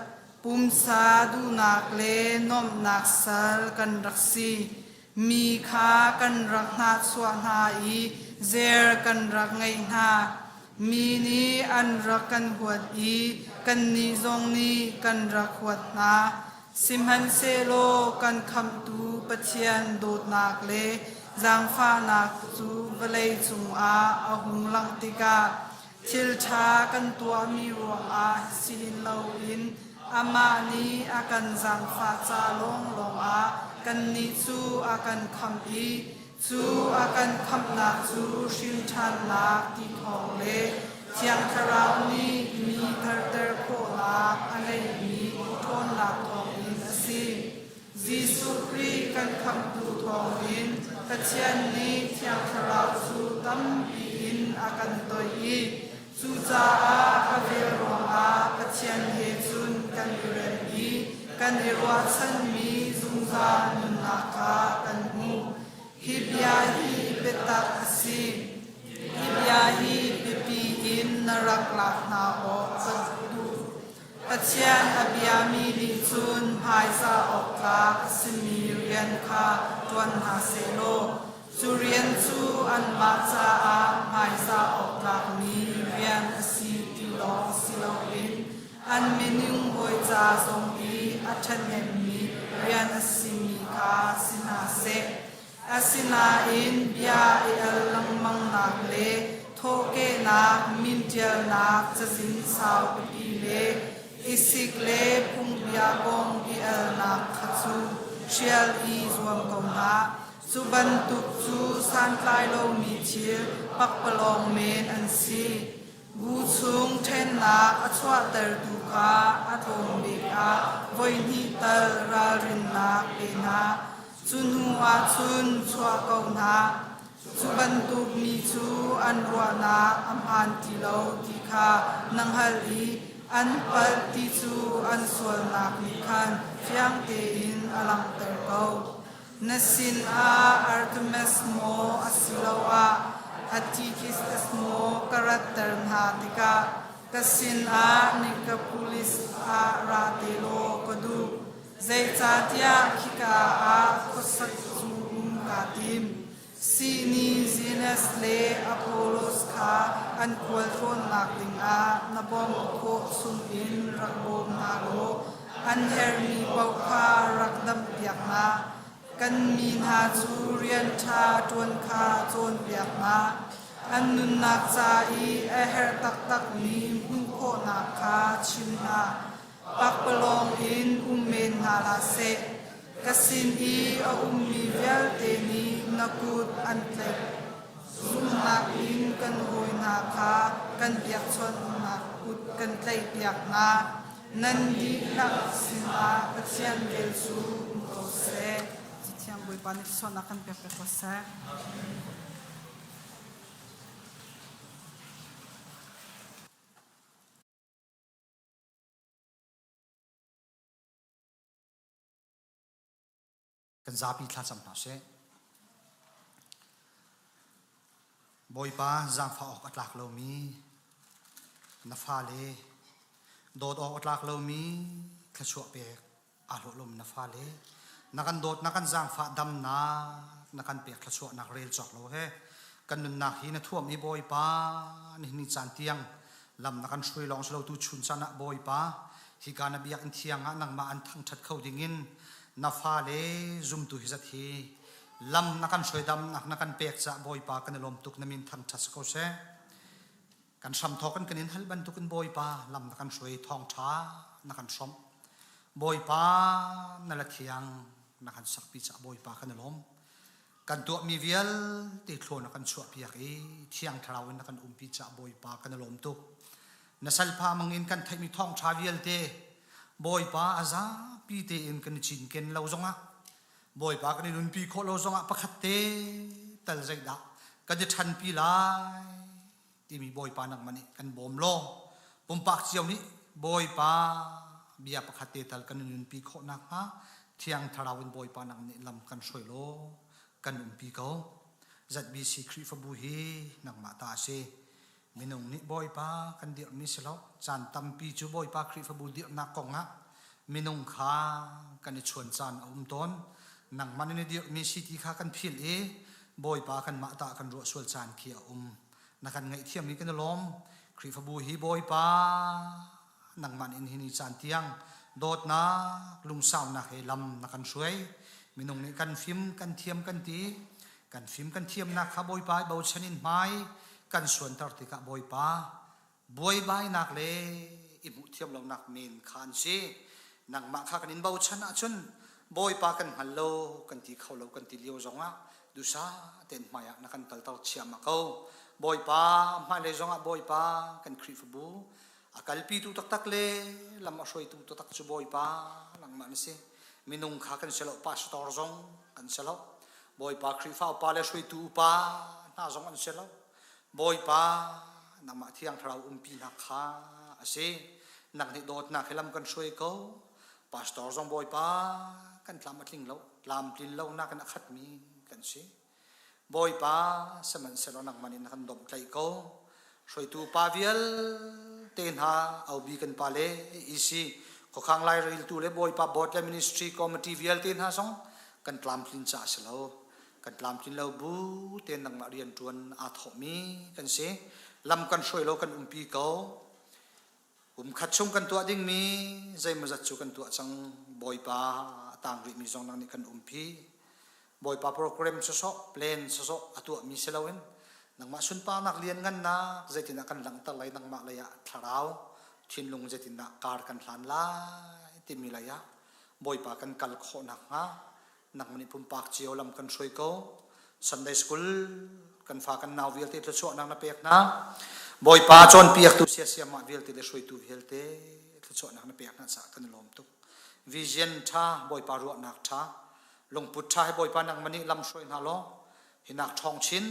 pumsa duhnak le nuamhnak sal kan rak si. Mi kha kan rak hnahchuah hna i zer kan rak ngeih hna. Mi nih an rak kan huat i kannih zong nih kan rak huat hna. Sihmanhsehlaw kan Khamhtu Pathian dawtnak le zaangfahnak cu vawlei cungah a hung langh tikah thil ṭha kan tuahmi ruangah si hin loin amah nih a kan zaangfah ca lawnglawng ah kannih cu a kan khamh i Cu a kan khamhnak cu hrinṭhannak ti thawng le Thiang Thlarau nih mi tharter khawhnak a ngeihmi ṭhawnnak thawngin a si. Jesuh Khrih kan khamhtu thawngin Pathian nih Thiang Thlarau cu tampi in a kan toih i cucaah a vel ruangah Pathian he cun kan i rem i kan i ruahchanmi zungzal nunnak kha kan hmuh. Hi bia hi biatak a si. Hi bia hi biapi in na rak lak hna awk ka duh. Pathian a biami nih cun hmaizah awk tlak a simi rian kha ṭuan hna sehlaw cu rian cu anmah caah hmaizah awk tlakmi rian a si ti lawng si loin an minung hawi ca zong i a ṭhahnemmi rian a simi kha si hna seh. Asinain bia i al lengmangnak le thawhkehnak min ṭialnak cazin saupipi le i sik le phungbia kong i alnak kha cu hrial i zuam ko hna. Cu bantuk cu santlai lomi thil pakpalawng men an si. Bu chung ṭhennak a chuahtertu kha a tlawm bik ah voihnih tal ralrinnak pe hna. Cu hnu ah cun chuah ko hna. Cu bantuk mi cu an ruahnak a hmaan ti lo ti kha na hngalh i an palh ti cu an sualnak nih khan fiang tein a langhter ko. Na sinah Artemis maw asiloah Attikis maw ka ratter hna tikah ka sinah Nikopolis ah ra te law ka duh. Zeicahtiah khika ah khuasak cu um kaa tim. Sihni Zenas le Apollos kha an khualtlawnnak dingah na bawmh khawh chungin rak bawm hna law An herhmi paoh kha rak damhpiak hna. Kan mi hna cu rian ṭha ṭuan kha cawnpiak hna. An nunnak ca i a herh taktakmi hmuh khawhnak kha chim hna. Pakpalawng in um men hna hlah seh. Ka sin i a ummi vialte nih na kut an tlaih. Zumhnak in kan hawi hna kha kan biakchawnhnak kut kan tlaihpiak hna. Nan dihlak sinah Pathian vel cu um ko seh. Cathiang Bawipa nih sualnak kan pek pek ko seh. Kan zapi thlacam hna sih. Bawipa zaangfah awk a tlak lomi na fale dawt awk a tlak lomi thluachuah pek aa hlawh lomi na fale na kan dawt na kan zaangfah damnak na kan pek thluachuahnak rel cawk lo he kan nunnak hi na thuam i Bawipa nihin ni caan tiang lam na kan hruai lawng si lo tu chun caan ah Bawipa hika na biakinn thiang ah nangmah an thangṭhat kho dingin na fale zumtu hi zat hi lam na kan hruaidamnak na kan pek caah Bawipa kan i lawm tuk na min thangṭhat si ko seh kan hramthawk in kan in hal bantukin Bawipa lam na kan hruai thawngṭha na kan hrawmh Bawipa na la thiang na kan sakpi caah Bawipa kan i lawm kan tuahmi vialte thlaw na kan chuahpiak i thiang thlarau in na kan umpi caah Bawipa kan i lawm tuk na salpha mangin kan theihmi thawngṭha vialte Bawipa a zapi tein kan i cinken lo zongah Bawipa kan i nunpi khawh lo zongah pakhat te tal zeidah kan i ṭhanpi lai timi Bawipa nangmah nih kan bawm law pumpak cio nih Bawipa bia pakhat te tal kan i nunpi khawh nakhnga Thiang Thlarau in Bawipa nang nih lam kan hruai law kan umpi ko. ZBC Khrihfabu hi nangmah ta a si. Minung nih Bawipa kan dirhmi si lo. Caan tampi cu Bawipa Khrihfabu dirhnak kongah minung kha kan i chuan caan a um tawn. Nangmah nih na dirhmi si ti kha kan philh i Bawipa kanmah tah kan ruah sual caan khi a um. Na kan ngaihthiam i kan i lawm. Khrihfabu hi Bawipa nangmah nih nihin ni caan tiang dawtnak lungsaunak he lam na kan hruai. Minung nih kan fim kan thiam kan ti. Kan fim kan thiamnak kha Bawipa i bochan in hmai kan suanter tikah Bawipa buaibainak le i hmuhthiam lonak men kha an si. Nangmah kha kan in bochan ahcun Bawipa kan hngal lo kan ti kho lo kan ti lio zongah dusa tein hmaiah na kan kalter chiahmah ko. Bawipa hmailei zongah Bawipa kan Khrihfabu a kalpitu taktak le lam a hruaitu taktak cu Bawipa nangmah na si. Minung kha kan si lo, pastor zong kan si lo. Bawipa Khrihfa upa le hruaitu upa hna zong an si lo. Bawipa nangmah thiang thlarau umpinak kha a si. Nang nih dawtnak he lam kan hruai ko. Pastor zong Bawipa kan tlam a tling lo, tlamtlin lonak in a khatmi kan si. Bawipa sihmanhsehlaw nangmah nih na kan domhtlaih ko. Hruaitu pa vialte hna aubi kan pa le EC khuakhang laireltu le Bawipa board le ministry committee vialte hna zong kan tlamtlin caah si lo. Kan tlamtlin lo bu tein nangmah rianṭuan aa thawhmi kan si. Lam kan hruai lo kan umpi ko. Kum khat chung kan tuah dingmi zeimawzat cu kan tuah cang. Bawipa a tang rihmi zong nang nih kan umpi. Bawipa program sawsawh, plan sawsawh a tuahmi si loin nangmah sunparnak lianngannak zeitindah kan langhter lai nangmah lei ah thlarau thinlung zeitindah kar kan hlan lai timi lei ah Bawipa kan kal khawh nakhnga nangmah nih pumpak cio lam kan hruai ko. Sunday school kan fa kan nau vialte thluachuahnak na pek hna. Bawipa cawnpiaktu siasiamah vialte le hruaitu vialte thluachuahnak na pek hna caah kan i lawm tuk. Vision ṭha, Bawipa ruahnak ṭha, lungput ṭha he Bawipa nangmah nih lam hruai hna law hinak ṭhawng chin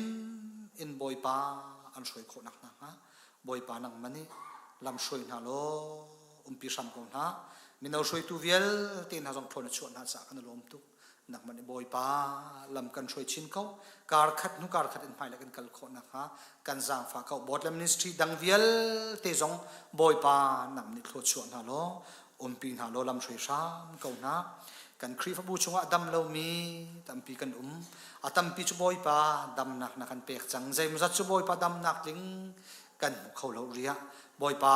in Bawipa an hruai khawh nak hna hnga Bawipa nangmah nih lam hruai hna law umpi hram ko hna. Mino hruaitu vialte hna zong ṭhawn a chuah hna caah kan i lawm tuk. Nangmah nih Bawipa lam kan hruai chin ko. Kar khat hnu kar khat in hmailei kan kal khawh nakhnga kan zaangfah ko. Board le ministry dang vialte zong Bawipa nang nih thluachuah hna law umpi hna law lam hruai hram ko hna. Kan Khrihfabu chungah dam lomi tampi kan um. A tampi cu Bawipa damnak na kan pek cang. Zeimawzat cu Bawipa damnak tling kan hmu kho lo riah. Bawipa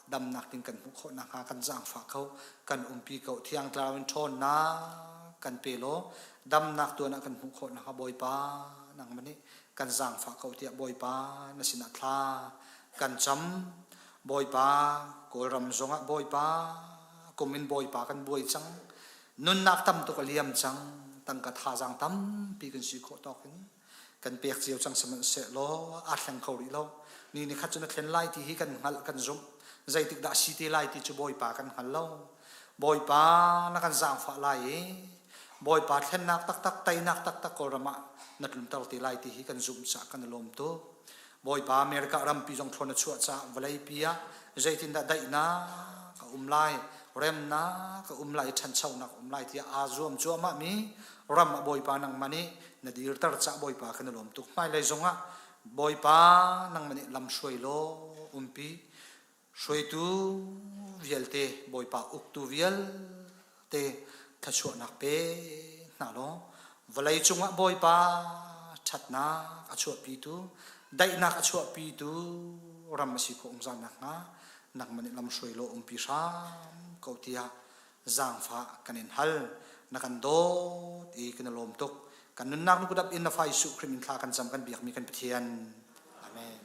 damnak ding kan hmuh khawh nakhnga kan zaangfah ko kan umpi ko thiang thlarau in ṭhawnnak kan pe law damnak tuan ah kan hmuh khawh nakhnga Bawipa nangmah nih kan zaangfah ko tiah Bawipa na sinah thla kan cam Bawipa Kawlram zongah Bawipa kum in Bawipa kan buai cang nunnak tam tuk a liam cang tangka thazaang tampi kan si khawh tawk in kan pek cio cang sihmanhsehlaw aa thleng kho rih lo ni ni khat cu na thlen lai ti hi kan hngalh kan zumh zeitik dah si te lai ti cu Bawipa kan hngal lo Bawipa na kan zaangfah lai i Bawipa thlennak taktak teinak taktak Kawlram ah na tlunter te lai ti hi kan zumh caah kan i lawm tuk Bawipa America rampi zong thlawn a chuah caah vawleipi ah zeitindah daihnak a um lai remnak a um lai ṭhanchonak a um lai tiah aa zuam cuahmah mi ram ah Bawipa nangmah nih na dirter cah Bawipa kan i lawm tuk hmailei zongah Bawipa nangmah nih lam hruai law umpi hruaitu vialte Bawipa uktu vialte thluachuahnak pe hna law vawlei cungah Bawipa ṭhatnak a chuahpitu daihnak a chuahpitu ram a si khawh zungzal nakhnga nangmah nih lam hruai law umpi hram ko tiah zaangfah kan in hal na kan dawt i kan i lawm tuk kan nunnak nu kudap in na fa Jesuh Khrih min thla kan cam kan biakmi kan Pathian amen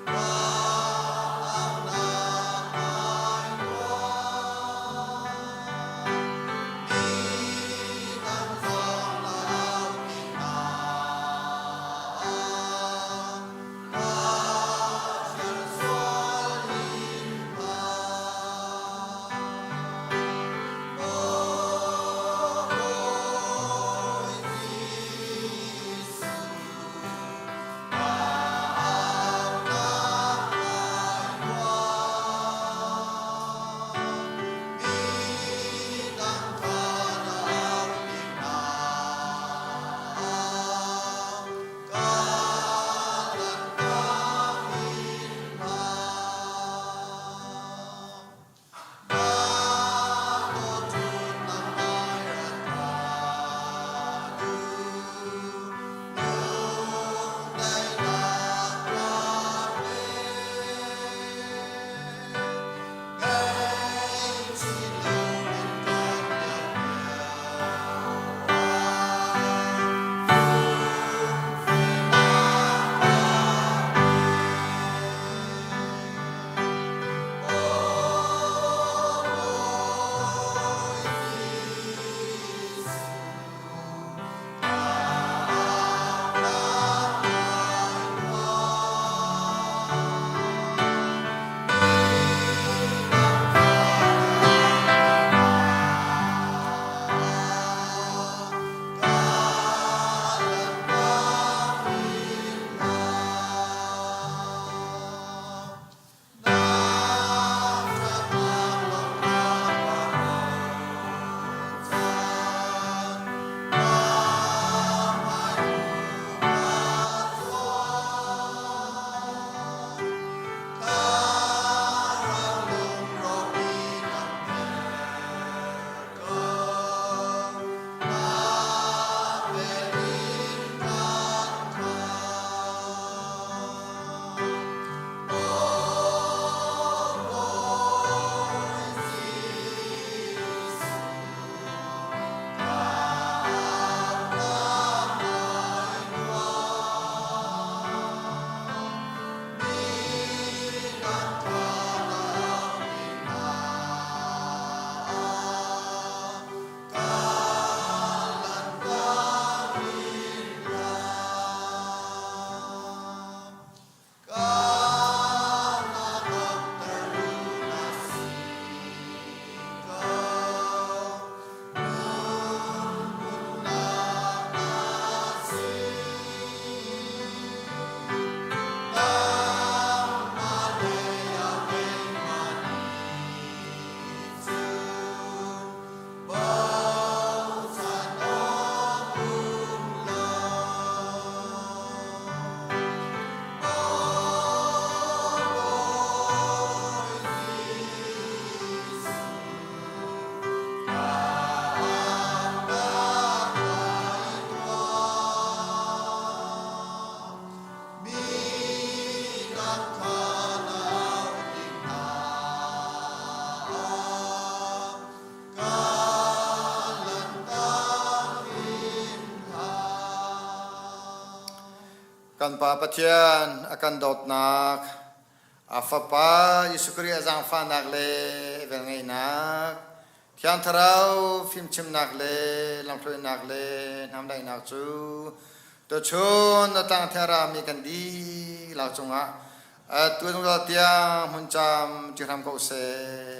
Bawipa. Kan Pa Pathian a kan dawtnak, a Fapa Jesuh Khrih a zaangfahnak le velngeihnak, Thiang Thlarau fimchimnak le lamhruainak le hnamdaihnak cu tuchun a tlang theng mi kan dihlak cungah atu zungzal tiang hmun cam ci hram ko seh.